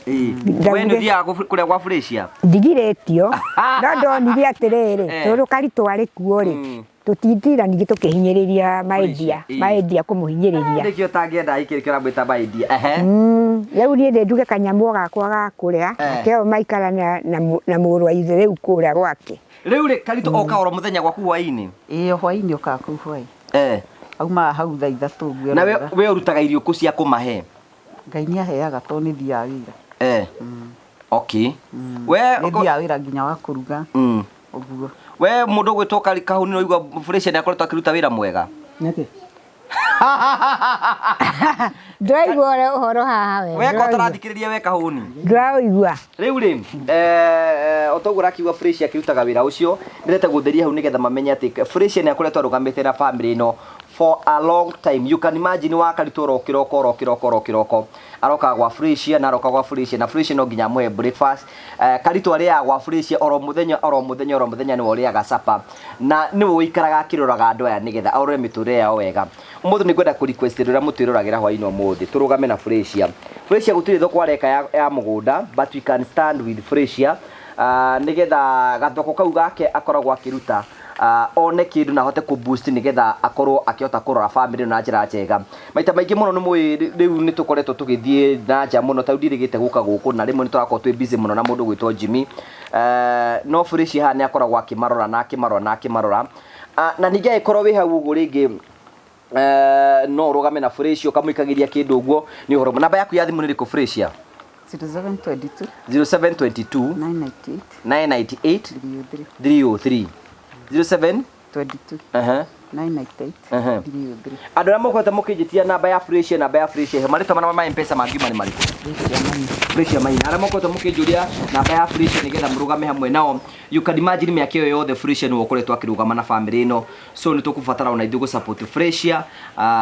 We nĩ ũthiaga kũrĩa gwa Freshia? Ndigirĩtio. No ndonire atĩrĩrĩ, tondũ Karitũ arĩ kuo rĩ, tũtinda ningĩ tũkĩhinyĩrĩria maendia, maendia kũmũhinyĩrĩria. Nĩkĩo ũtangĩenda aikĩrĩ kĩo ũramwĩta maendia. Rĩu niĩ nĩ nduge kanyamũ gakwa ga kũrĩa, nake ũyũ maikara na mũrũ wa ithe rĩu kũrĩa gwake. Rĩu rĩ Karitũ oka oro mũthenya gwaku hwaĩ-inĩ? Ĩĩ, hwaĩ-inĩ okaga kũu hwaĩ. Aumaga hau thaa ithatũ ũguo. Na we ũrutaga irio kũ cia kũmahe? Ngai nĩ aheaga tondũ nĩ thiaga wĩra. Okay. We nĩ thiaga wĩra nginya wa kũruga. Ũguo. We mũndũ ũgwĩtwo Kahũni no igua Fresh nĩ akoretwo akĩruta wĩra mwega. Nĩkĩ? Ndĩraigua ũrĩa ũhoro haha we. We ko tũrathikĩrĩria we Kahũni. Ndĩraũigua. Rĩu rĩ, o toguo ũrakiuga Fresh akĩrutaga wĩra ũcio, ndĩrenda gũtheria hau nĩgetha mamenye atĩ Fresh nĩ akoretwo arũgamĩte na family ĩno for a long time. You can imagine wa Karitũ oro kĩroko oro kĩroko oro kĩroko. Aroka gwa Fresh na aroka gwa Fresh na Fresh no nginya amũhe breakfast. Karitũ arĩaga gwa Fresh oro mũthenya oro mũthenya oro mũthenya nĩwe ũrĩaga sapa. Na nĩwe ũikaraga akĩroraga andũ aya nĩgetha arore mĩtũrĩre yao wega. Ũmũthĩ nĩ ngwenda kũ request rĩrĩa mũtwĩroragĩra hwaĩ-inĩ ũmũthĩ tũrũgame na Freshia. Freshia gũtirĩ thoko areka ya mũgũnda, but we can stand with Freshia nĩgetha gathoko kau gake akoragwo akĩruta one kĩndũ na ahote kũ boost nĩgetha akorwo akĩhota kũrora family na njĩra njega. Maita maingĩ mũno nĩ mũĩ rĩu nĩ tũkoretwo tũgĩthiĩ na nja mũno ta rĩu ndirĩgĩte gũka gũkũ na rĩmwe nĩ tũrakorwo twĩ busy mũno na mũndũ gwĩtwo Jimmy. No Freshia haha nĩ akoragwo akĩmarora na akĩmarora na akĩmarora. Na ningĩ angĩkorwo wĩ hau ũguo rĩngĩ no ũrũgame na Freshia ũkamũikagĩria kĩndũ ũguo nĩ ũhoro. Namba yaku ya thimũ nĩ ĩrĩkũ Freshia? 0722 0722 998 998 303 303 07 22 998 303. Andũ arĩa mũkoretwo mũkĩnjĩtia namba ya Freshia, namba ya Freshia, marĩtwa marĩa ma M-Pesa mangiuma nĩ marĩkũ? Freshia Maina. Arĩa mũkoretwo mũkĩnjũria namba ya Freshia nĩgetha mũrũgame hamwe nao. You can imagine mĩaka ĩyo yothe Freshia nĩwe ũkoretwo akĩrũgama na family ĩno. So nĩ tũkũbatara ona ithuĩ gũ support Freshia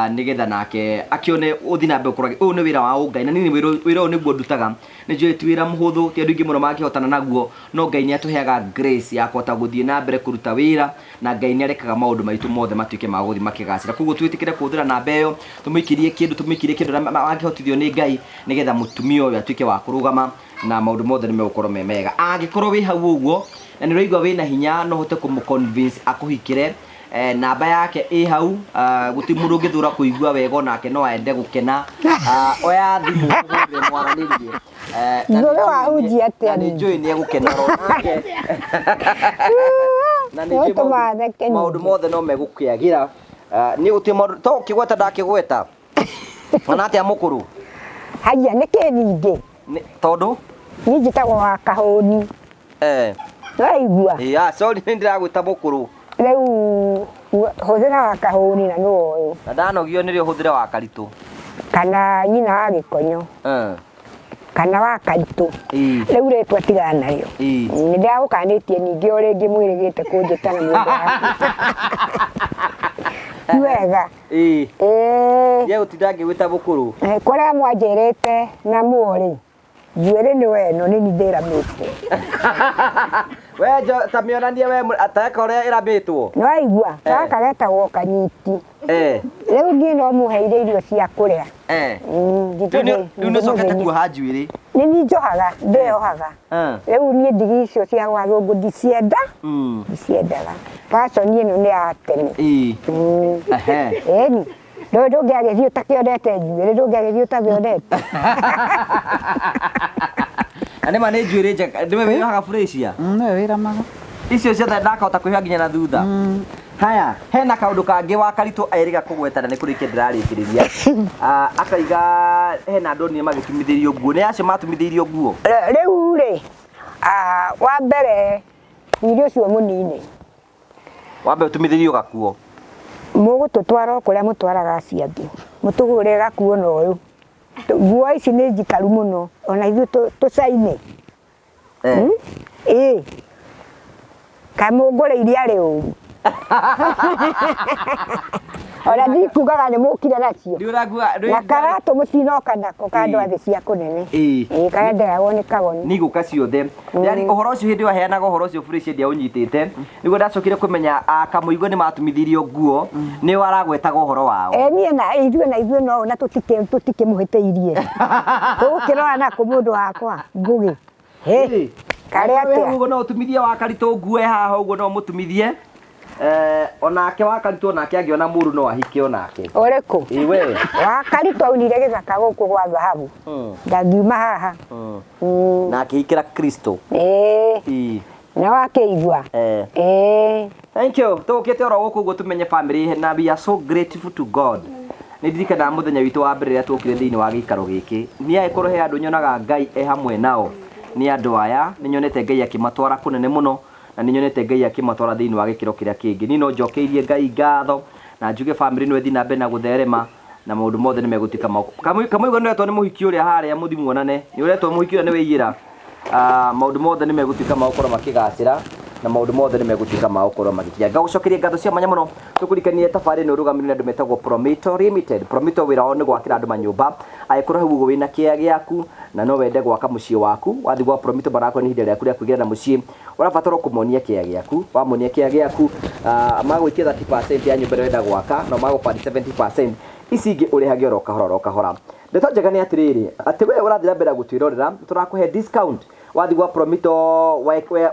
nĩgetha nake akĩone ũthiĩ na mbere gũkorwo ũyũ nĩ wĩra wa ũngai na niĩ wĩra ũyũ nĩguo ndutaga. Nĩ njũĩ ti wĩra mũhũthũ, ti andũ aingĩ mũno mangĩhotana naguo, no Ngai nĩ atũheaga grace ya kũhota gũthiĩ na mbere kũruta wĩra na Ngai nĩ arekaga maũndũ maitũ mothe matuĩke ma gũthiĩ makĩgacĩra. Koguo twĩtĩkĩre kũhũthĩra namba ĩyo, tũmũikĩrie kĩndũ, tũmũikĩrie kĩndũ na angĩhotithio nĩ Ngai nĩgetha mũtumia ũyũ atuĩke wa kũrũgama na maũndũ mothe nĩ megũkorwo me mega. Angĩkorwo wĩ hau ũguo na nĩ ũraigua wĩna hinya no ũhote kũmũ convince akũhikĩre, namba yake ĩ hau, gũtirĩ mũndũ ũngĩthũra kũigua wega onake no aende gũkena. Oya thimũ ũhũrĩre mwaranĩrie. Ngũgĩ wa hunjia atĩa Na nĩ njũĩ nĩ egũkena onake. Na nĩ njũĩ maũndũ mothe no megũkĩagĩra. Niĩ gũtirĩ maũndũ to ũkĩgweta ndakĩgweta. Ona atĩa mũkũrũ? Haiya nĩkĩ ningĩ? Tondũ? Niĩ njĩtagwo wa Kahũni. Nĩwaigua? Sorry nĩ ndĩragwĩta mũkũrũ. Rĩu hũthĩra wa Kahũni na nĩwe ũyũ. Na ndanogio nĩrĩo hũthĩre wa Karitũ. Kana nyina wa Gĩkonyo. Kana wa Karitũ. Rĩu rĩtwa tigana narĩo. Nĩ ndĩragũkanĩtie ningĩ o rĩngĩ mwĩrĩgĩte kũnjĩta na mũndũ waku. Ti wega. Ye gũtinda ngĩgwĩta mũkũrũ. Kũrĩa mwanjĩrĩte na muo rĩ, Njuĩrĩ nĩ weno nĩ ni ndĩramĩte. We ta mĩonanie we ateka ũrĩa ĩramĩtwo. Nĩ waigua? Gaka getagwo kanyiti. Rĩu niĩ no mũheire irio cia kũrĩa. Rĩu nĩ ũcokete kuoha njuĩrĩ. Nĩ niĩ njohaga, ndĩyohaga. Rĩu niĩ ndigi icio cia gwathũngũ ndicienda, ndiciendaga. Fashion ĩno nĩ ya tene. Ĩni. Ndũngĩagĩthiĩ ũtakĩonete njuĩrĩ, ndũngĩagĩthiĩ ũtamĩonete. Na nĩma nĩ njuĩrĩ njega, nĩwe wĩyohaga Felicia? Nĩwe wĩramaga. Icio ciothe ndakahota kwĩyoha nginya na thutha. Haya, hena kaũndũ kangĩ wa Karitũ erĩga kũgweta na nĩ kũrĩkia ndĩrarĩkĩrĩria. Akaiga hena andũ onire magĩtumithĩrio nguo. Nĩ acio matumithĩirio nguo? Rĩu rĩ, wa mbere wiri ũcio mũnini. Wambe ũtumithĩrio gakuo. Mũgũtũtwara o kũrĩa mũtwaraga acio angĩ. Mũtũgũrĩre gakuo na ũyũ. Nguo ici nĩ njikaru mũno, ona ithuĩ tũcaine. Ĩĩ. Kaĩ mũngũrĩire arĩ ũru. Ona ndikugaga nĩ mũkire nacio. Na karatũ mũtinoka nako ka andũ a thĩ cia kũnene. Ĩĩ karĩa nderagwo nĩ kagoni. Nĩ igũka ciothe. Yani ũhoro ũcio hĩndĩ ĩyo aheanaga ũhoro ũcio Felicia ndiaũnyitĩte. Nĩguo ndacokire kũmenya Kamũigua nĩ matumithirio nguo nĩo aragwetaga ũhoro wao. Niĩ na ithuĩ na ithuĩ no na tũtikĩmũhĩtĩirie. Tũgũkĩrora nakũ mũndũ wakwa Ngũgĩ. Karĩ atĩa? Ũguo no ũtumithie wa Karitũ nguo haha ũguo no ũmũtumithie. Onake wa Karitũ onake angĩona mũru no ahike onake. Ũrĩkũ? Ĩ we. Wa Karitũ aunire gĩthaka gũkũ gwa thahabu. Ndangiuma haha. Na akĩhikĩra Kristo. Ĩĩ. Na wakĩigua? Ĩĩ. Thank you. Tũkĩte oro gũkũ ũguo tũmenye family na we are so grateful to God. Nĩ ndirikanaga mũthenya witũ wa mbere rĩrĩa twokire thĩinĩ wa gĩikaro gĩkĩ. Niĩ angĩkorwo he andũ nyonaga Ngai e hamwe nao nĩ andũ aya. Nĩ nyonete Ngai akĩmatwara kũnene mũno na nĩ nyonete Ngai akĩmatwara thĩinĩ wa gĩkĩro kĩrĩa kĩngĩ. Niĩ no njokeirie Ngai ngatho na njuge family no ĩthiĩ na mbere na gũtherema na maũndũ mothe nĩ megũtuĩka ma Kamũigua nĩ ũretwo nĩ mũhiki ũrĩa harĩa mũthiĩ muonane. Nĩ ũretwo mũhiki ũrĩa nĩ wĩiyĩra. Maũndũ mothe nĩ megũtuĩka ma gũkorwo makĩgacĩra na maũndũ mothe nĩ megũtuĩka ma gũkorwo magĩkinya. Ngagũcokeria ngatho cia mwanya mũno tũkũrikanie tabarĩra ĩno ĩrũgamĩrĩirwo nĩ andũ metagwo Promito Limited. Promito wĩra wao nĩ gwakĩra andũ manyũmba. Angĩkorwo hau ũguo wĩna kĩea gĩaku na no wende gwaka mũciĩ waku, wathiĩ gwa Promito marakwĩra nĩ ihinda rĩaku rĩa kwĩgĩra na mũciĩ. Ũrabatara kũmonia kĩea gĩaku, wamonia kĩea gĩaku magũikia 30% ya nyũmba ĩrĩa ũrenda gwaka na magũbandi 70%, ici ingĩ ũrĩhage oro kahora oro kahora. Ndeto njega nĩ atĩrĩrĩ, atĩ we ũrathiĩ na mbere gũtwĩrorera, tũrakũhe discount. Wathiĩ gwa Promito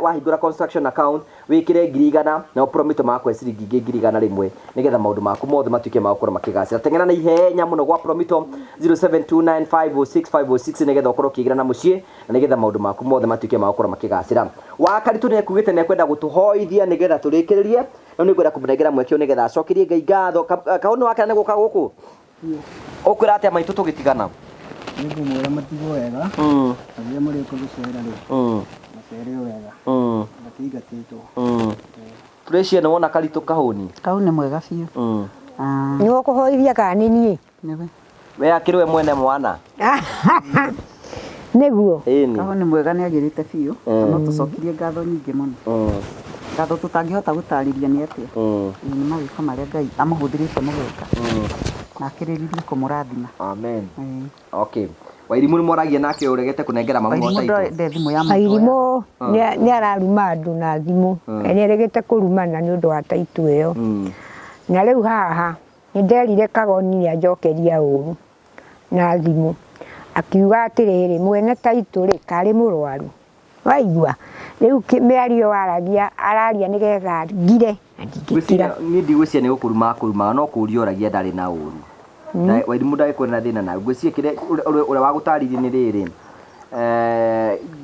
wahingũra construction account, wĩkĩre 100,000 nao Promito magakũhe ciringi ingĩ 100,100 nĩgetha maũndũ maku mothe matuĩke ma gũkorwo makĩgacĩra. Teng'era na ihenya mũno gwa Promito 0729506506 nĩgetha ũkorwo ũkĩingĩra na mũciĩ na nĩgetha maũndũ maku mothe matuĩke ma gũkorwo makĩgacĩra. Wa Karitũ nĩ ekugĩte nĩ ekwenda gũtũhoithia nĩgetha tũrĩkĩrĩrie, no nĩ ngwenda kũmũnengera mweke ũyũ nĩgetha acokerie Ngai ngatho. Kaũndũ nĩ wakena nĩ gũka gũkũ? Ũkwĩra atĩa maitũ tũgĩtigana? Nĩngũmwĩra matigwo wega, na rĩrĩa mũrĩũka gũcera rĩ, mũcere o wega, matingatĩtwo. Felicia nĩ wona Karitũ kahũni? Kau nĩ mwega biũ. Nĩ ũkũhoithia kana nĩ niĩ? Nĩwe. We akĩrĩ we mwene mwana? Nĩguo. Kau nĩ mwega nĩ agĩrĩte biũ, na no tũcokirie ngatho nyingĩ mũno. Ngatho tũtangĩhota gũtarĩria nĩ atĩa. Nĩ mawĩko marĩa Ngai amũhũthĩrĩte mũgeka. Na akĩrĩrĩrie kũmũrathima. Amen. Okay. Wairimũ nĩ moragia nake ũregete kũnengera mamu wa taitũ. Nde thimũ ya mũndũ. Wairimũ nĩ araruma andũ na thimũ. Nĩ aregete kũrumana nĩ ũndũ wa taitũ ĩyo. Na rĩu haha nĩ nderire Kagoni nĩ anjokeria ũru na thimũ. Akiuga atĩrĩrĩ mwene taitũ rĩ karĩ mũrwaru. Waigua rĩu mĩario waragia araria nĩgetha ngire na ndingĩkira. Niĩ ndigwĩciria nĩ gũkũruma akũrumaga no kũũria oragia ndarĩ na ũru. Wairimũ ndagĩkorwo na thĩna nawe. Ngwĩciria kĩrĩa ũrĩa wagũtarĩirie nĩ rĩrĩ,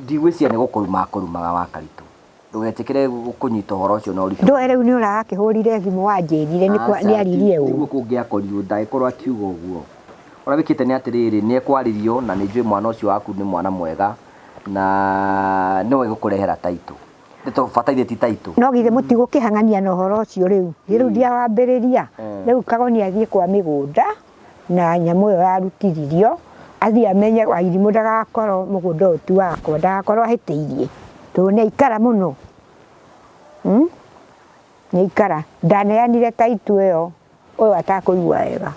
ndigwĩciria nĩ gũkũruma akũrumaga wa Karitũ. Ndũgetĩkĩre kũnyita ũhoro ũcio na ũritũ. Ndũĩ rĩu nĩ ũrakĩhũrire thimũ wanjĩrire nĩ aririe ũru. Nĩguo kũngĩakorirwo ndagĩkorwo akiuga ũguo. Ũrĩa wĩkĩte nĩ atĩrĩrĩ, nĩ ekwarĩrio na nĩ njũĩ mwana ũcio waku nĩ mwana mwega na nĩwe gũkũrehera taitũ. Ndeto bataire ti taitũ. No githĩ mũtigũkĩhang'ania na ũhoro ũcio rĩu. Rĩu ndiawambĩrĩria. Rĩu Kagoni athiĩ kwa mĩgũnda na nyamũ ĩyo yarutithirio athiĩ amenye Wairimũ ndagakorwo mũgũnda ũyũ ti wakwa, ndagakorwo ahĩtĩirie. Tondũ nĩ aikara mũno. Nĩ aikara. Ndaneanire taitũ ĩyo ũyũ atakũigua wega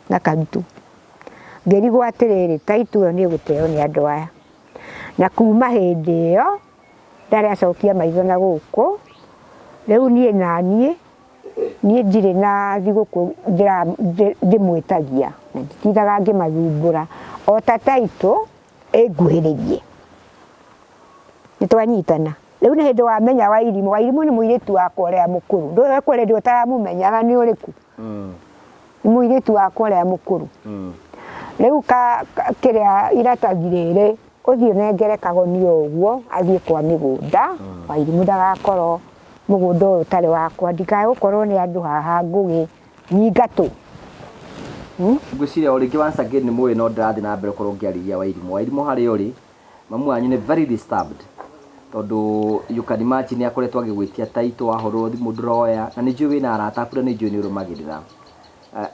na Karitũ. Ngĩrigwo atĩrĩrĩ, taitũ ĩyo nĩ ĩgũteo nĩ andũ aya. Na kuma hĩndĩ ĩyo ndarĩ acokia maitho na gũkũ. Rĩu niĩ na niĩ niĩ ndirĩ na thigũkũ ndĩmwĩtagia na nditindaga ngĩmathumbũra o ta taitũ ĩnguhĩrĩrie. Nĩ twanyitana. Rĩu nĩ hĩndĩ wamenya Wairimũ. Wairimũ nĩ mũirĩtu wakwa ũrĩa mũkũrũ. Ndũĩ kwĩrĩ ũtaramũmenyaga nĩ ũrĩkũ? Nĩ mũirĩtu wakwa ũrĩa mũkũrũ. Rĩu kĩrĩa iratathi rĩrĩ ũthiĩ ũnengere kagoni o ũguo athiĩ kwa mĩgũnda. Wairimũ ndagakorwo mũgũnda ũyũ ũtarĩ wakwa, ndikae gũkorwo nĩ andũ haha ngũgĩ nyingatũ. Ngwĩciria o rĩngĩ once again nĩ mũĩ no ndĩrathiĩ na mbere gũkorwo ngĩarĩria Wairimũ. Wairimũ harĩa ũrĩ, mamu wanyu nĩ very disturbed tondũ you can imagine nĩ akoretwo agĩgwĩtia title, wahũrĩrwo thimũ ndũroya, na nĩ njũĩ wĩna arata aku na nĩ njũĩ nĩ ũrũmagĩrĩra.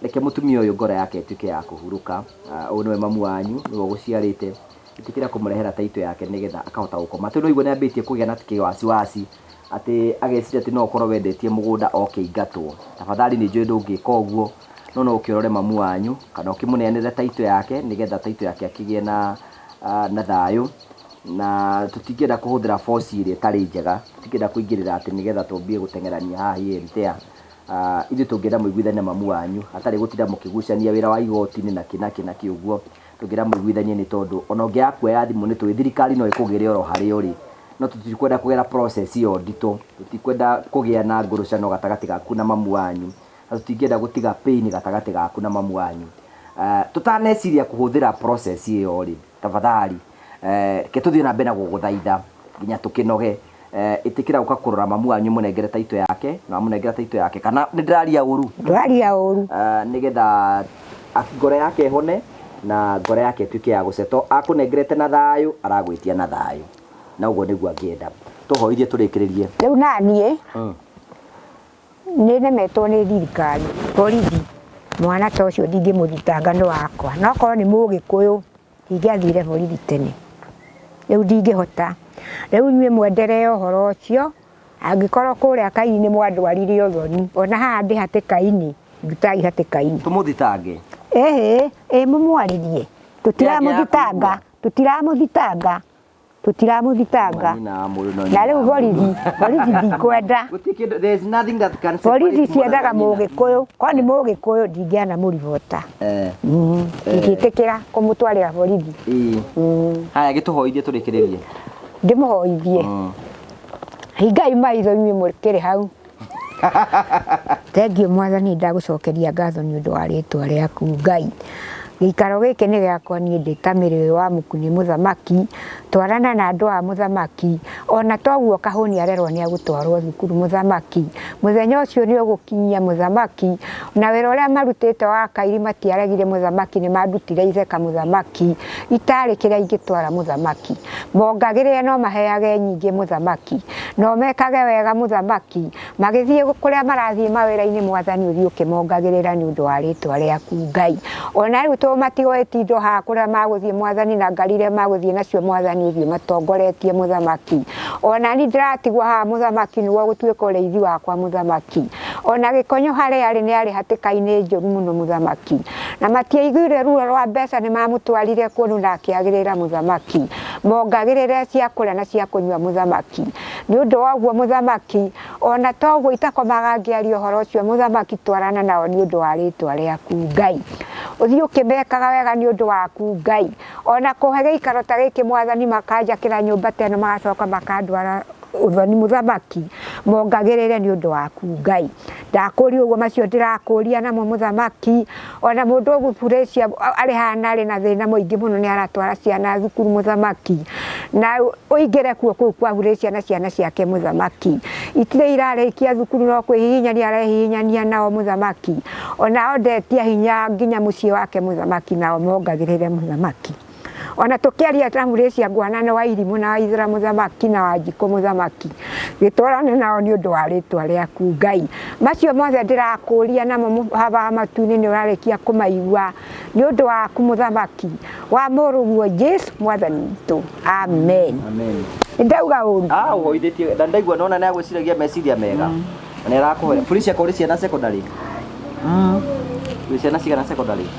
Reke mũtumia ũyũ ngoro yake ĩtuĩke ya kũhurũka. Ũyũ nĩwe mamu wanyu, nĩwe ũgũciarĩte. Ĩtĩkĩra kũmũrehera title yake nĩgetha akahota gũkoma. Tondũ no nĩ ambĩtie kũgĩa na kĩwasiwasi atĩ ageciria atĩ no ũkorwo wendetie mũgũnda oke ingatwo. Tafadhali nĩ njũĩ ndũngĩka ũguo, no no ũkĩrore mamu wanyu kana ũkĩmũneanĩre title yake nĩgetha title yake akĩgĩe na na thayũ. Na tũtingĩenda kũhũthĩra force ĩrĩa ĩtarĩ njega, tũtingĩenda kũingĩrĩra atĩ nĩgetha tũmbie gũteng'erania haha here and there. Ithuĩ tũngĩenda mũiguithanie na mamu wanyu hatarĩ gũtinda mũkĩgucania wĩra wa igoti-inĩ na kĩ na kĩ na kĩ ũguo. Tũngĩenda mũiguithanie nĩ tondũ ona ũngĩaga kuoya thimũ nĩ tũĩ thirikari no ĩkũgĩre oro harĩa ũrĩ. No tũtikwenda kũgera process ĩyo nditũ, tũtikwenda kũgĩa na ngũrũcano gatagatĩ gaku na mamu wanyu, na tũtingĩenda gũtiga pain gatagatĩ gaku na mamu wanyu. Tũtaneciria kũhũthĩra process ĩyo rĩ, tafadhali reke tũthiĩ na mbere na gũgũthaitha nginya tũkĩnoge. Ĩtĩkĩra gũka kũrora mamu wanyu mũnengere title yake, na wamũnengera title yake kana nĩ ndĩraria ũru? Ndũraria ũru. Nĩgetha ngoro yake ĩhone na ngoro yake ĩtuĩke ya gũceto. Akũnengerete na thayũ, aragwĩtia na thayũ. Na ũguo nĩguo angĩenda. Tũhoithie tũrĩkĩrĩrie. Rĩu naniĩ nĩ nemetwo nĩ thirikari borithi mwana ta ũcio ndingĩmũthitanga nĩ wakwa, no korwo nĩ mũgĩkũyũ ndingĩathire borithi tene. Rĩu ndingĩhota. Rĩu inyuĩ mwenderee ũhoro ũcio, angĩkorwo kũrĩa Kaini mwandwarire ũthoni, ona haha ndĩ hatĩka-inĩ, ndutai hatĩka-inĩ. Tũmũthitange. Ĩhĩ, ĩ mũmwarĩrie. Tũtiramũthitanga, tũtiramũthitanga, tũtiramũthitanga. Na rĩu borithi, borithi ndikwenda. There is nothing that can Borithi ciendaga mũgĩkũyũ, korwo nĩ mũgĩkũyũ ndingĩana mũribota. Ndingĩtĩkĩra kũmũtwarĩra borithi. Haya, gĩtũhoithie tũrĩkĩrĩrie. Ndĩmũhoithie. Hingai maitho inyuĩ mũkĩrĩ hau. Thengiũ Mwathani, ndagũcokeria ngatho nĩ ũndũ wa rĩtwa rĩaku Ngai. Gĩikaro gĩkĩ nĩ gĩakwa niĩ ndĩ ta mĩrĩ wa mũkuni mũthamaki, twarana na andũ a mũthamaki, ona toguo kahũni arerwo nĩ agũtwarwo thukuru mũthamaki. Mũthenya ũcio nĩ ũgũkinyia mũthamaki, na wĩra ũrĩa marutĩte wa kairi matiaregire mũthamaki, nĩ mandutire itheka mũthamaki, itarĩ kĩrĩa ingĩtwara mũthamaki. Mongagĩrĩre no maheage nyingĩ mũthamaki, no mekage wega mũthamaki, magĩthiĩ kũrĩa marathiĩ mawĩra-inĩ Mwathani ũthiĩ ũkĩmongagĩrĩra nĩ ũndũ wa rĩtwa rĩaku Ngai. Ona rĩu tũmatigwo ĩtindo haha kũrĩa magũthiĩ Mwathani na ngari iria magũthiĩ nacio Mwathani ũthiĩ matongoretie mũthamaki. Ona niĩ ndĩratigwo haha mũthamaki nĩguo gũtuĩka ũrĩithi wakwa mũthamaki. Ona gĩkonyo harĩa arĩ nĩ arĩ hatĩka-inĩ njũru mũno mũthamaki. Na matiaiguire ruo rwa mbeca nĩ mamũtwarire kũndũ na akĩagĩrĩra mũthamaki. Mongagĩrĩre cia kũrĩa na cia kũnyua mũthamaki. Nĩ ũndũ wa ũguo mũthamaki, ona toguo itakomaga ngĩaria ũhoro ũcio mũthamaki, twarana nao nĩ ũndũ wa rĩtwa rĩaku Ngai. Ũthiĩ ũkĩmekaga wega nĩ ũndũ waku Ngai. Ona kũhe gĩikaro ta gĩkĩ Mwathani, makanjakĩra nyũmba ta ĩno magacoka makandwara ũthoni mũthamaki, mongagĩrĩre nĩ ũndũ waku Ngai. Ndakũria ũguo macio ndĩrakũria namo mũthamaki, ona mũndũ ũgũburĩcia arĩ haha na arĩ na thĩna mũingĩ mũno nĩ aratwara ciana thukuru mũthamaki, na ũingĩre kuo kũu kwa burĩcia na ciana ciake mũthamaki. Itirĩ irarĩkia thukuru no kwĩhihinyania arehihinyania nao mũthamaki. Onao ndetia hinya nginya mũciĩ wake mũthamaki, nao mongagĩrĩre mũthamaki. Ona tũkĩaria ta burĩcia ngwana na Wairimũ na Waithera mũthamaki na Wanjikũ mũthamaki, gĩtwarane nao nĩ ũndũ wa rĩtwa rĩaku Ngai. Macio mothe ndĩrakũria namo haha matu-inĩ nĩ ũrarĩkia kũmaigua nĩ ũndũ waku mũthamaki wa mũrũguo Jesu Mwathani witũ. Amen. Amen. Nĩ ndauga ũru. Ũhoithĩtie na ndaigua nona nĩ agwĩciragia meciria mega. Na nĩ arakũhoya. Felicia ko ũrĩ ciana secondary? Wĩ ciana cigana secondary?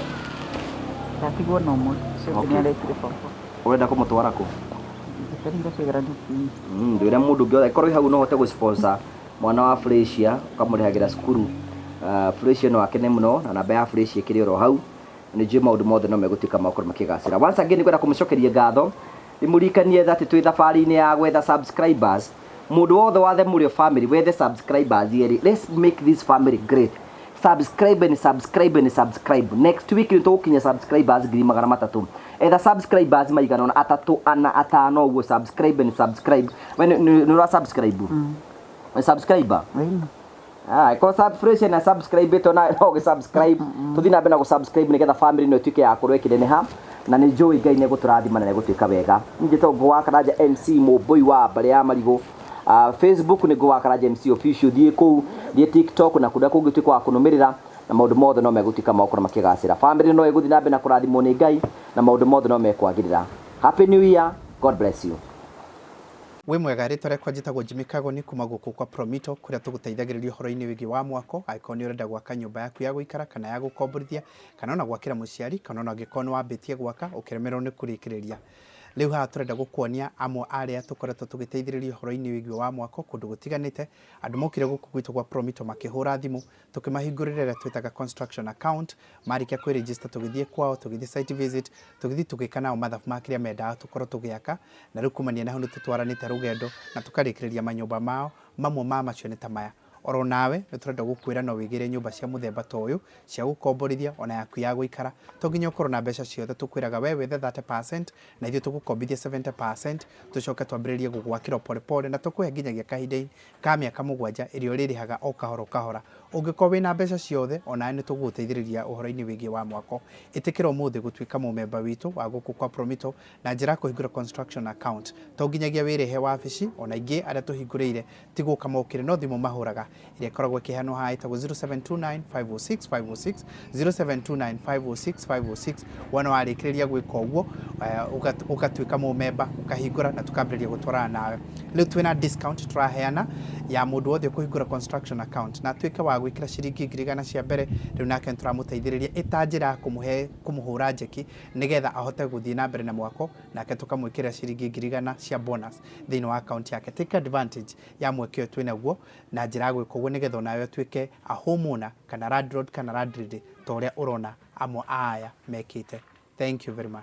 Ndatigwo na ũmwe, ũcio ũngĩ nĩ arekire form four. Ũrenda kũmũtwara kũ? Njetereire kĩgeranio kĩnyi. Ndwĩre mũndũ ũngĩ othe korwo wĩ hau no ũhote gũ-sponsor mwana wa Felicia ũkamũrĩhagĩra cukuru. Felicia no akene mũno na namba ya Felicia ĩkĩrĩ oro hau. Nĩ njũĩ maũndũ mothe no megũtuĩka ma gũkorwo makĩgacĩra. Once again nĩngwenda kũmũcokeria ngatho ndĩmũririkanie atĩ twĩ thabarĩ-inĩ ya gwetha subscribers. Mũndũ wothe wa The Mũrĩo family wethe subscribers erĩ. Let's make this family great. Subscribe and subscribe and subscribe. Next week nĩ tũgũkinya subscribers 300,000. Etha subscribers maigana ũna, atatũ, ana, atano ũguo, subscribe and subscribe. We nĩ ũra subscribe? Nĩ subscriber? Ĩni. Ah, ko subscribe na subscribe ito na no subscribe. Tuthi na mbere na gũ-subscribe nĩgetha family ĩno ĩtuĩke ya kũrwo ĩkĩneneha na nĩ njũĩ Ngai nĩ egũtũrathima na nĩ egũtuĩka wega. Njĩtagwo Ngũ wa Karanja MC Mũmbũi wa mbarĩ ya Marigũ. Facebook nĩ Ngũ wa Karanja MC official, thiĩ kũu, thiĩ TikTok na kũrĩa kũngĩ ũtuĩke wa kũnũmĩrĩra na maũndũ mothe no megũtuĩka ma gũkorwo makĩgacĩra. Family no ĩgũthiĩ na mbere na kũrathimwo nĩ Ngai na maũndũ mothe no mekwagĩrĩra. Happy New Year. God bless you. Wĩ mwega, rĩtwa rĩakwa njĩtagwo Jimmy Kagoni kuma gũkũ kwa Promito kũrĩa tũgũteithagĩrĩria ũhoro-inĩ wĩgiĩ wa mwako. Angĩkorwo nĩ ũrenda gwaka nyũmba yaku ya gũikara kana ya gũkomborithia kana ona gwakĩra mũciari kana ona angĩkorwo nĩ wambĩtie gwaka ũkĩremererwo nĩ kũrĩkĩrĩria. Rĩu haha tũrenda gũkuonia amwe arĩa tũkoretwo tũgĩteithĩrĩria ũhoro-inĩ wĩgiĩ wa mwako kũndũ gũtiganĩte. Andũ mokire gũkũ gwitũ gwa Promito makĩhũra thimũ tũkĩmahingũrĩra ĩrĩa twĩtaga construction account. Marĩkia kwĩ-register tũgĩthiĩ kwao, tũgĩthiĩ site visit, tũgĩthiĩ tũgĩka nao mathabu ma kĩrĩa mendaga tũkorwo tũgĩaka, na rĩu kumania na hau nĩ tũtwaranĩte rũgendo na tũkarĩkĩrĩria manyũmba mao. Mamwe ma macio nĩ ta maya. Oro nawe nĩ tũrenda gũkwĩra no wĩgĩre nyũmba cia mũthemba ta ũyũ cia gũkomborithia ona yaku ya gũikara. To nginya ũkorwo na mbeca ciothe, tũkwĩraga we wethe 30% na ithuĩ tũgũkombithia 70%, tũcoke twambĩrĩrie gũgwakĩra pole pole na tũkũhe nginyagia kahinda ka mĩaka 7 ĩrĩa ũrĩrĩhaga o kahora o kahora. Ũngĩkorwo wĩna mbeca ciothe onawe nĩ tũgũgũteithĩrĩria ũhoro-inĩ wĩgiĩ wa mwako. Ĩtĩkĩra ũmũthĩ gũtuĩka mũmemba witũ wa gũkũ kwa Promito na njĩra ya kũhingũra construction account. To nginyagia wĩrĩhe wabici, ona ingĩ arĩa tũhingũrĩire ti gũka mokire no thimũ mahũraga ĩrĩa ĩkoragwo ĩkĩheanwo haha ĩtagwo 0729 506 506, 0729 506 506. Wona warĩkĩrĩria gwĩka ũguo ũgatuĩka mũmemba, ũkahingũra na tũkambĩrĩria gũtwarana nawe. Rĩu twĩna discount tũraheana ya mũndũ wothe ũkũhingũra construction account na atuĩke wa gwĩkĩra ciringi 100,000 cia mbere. Rĩu nake nĩ tũramũteithĩrĩria ĩta njĩra ya kũmũhũra njeki nĩgetha ahote gũthiĩ na mbere na mwako, nake tũkamwĩkĩrĩra ciringi 100,000 cia bonus thĩinĩ wa account yake. Take advantage ya mweke ũyũ twĩnaguo na njĩra ya gwĩka ũguo nĩgetha onawe ũtuĩke a homeowner kana landlord kana landlady ta ũrĩa ũrona amwe a aya mekĩte. Thank you very much.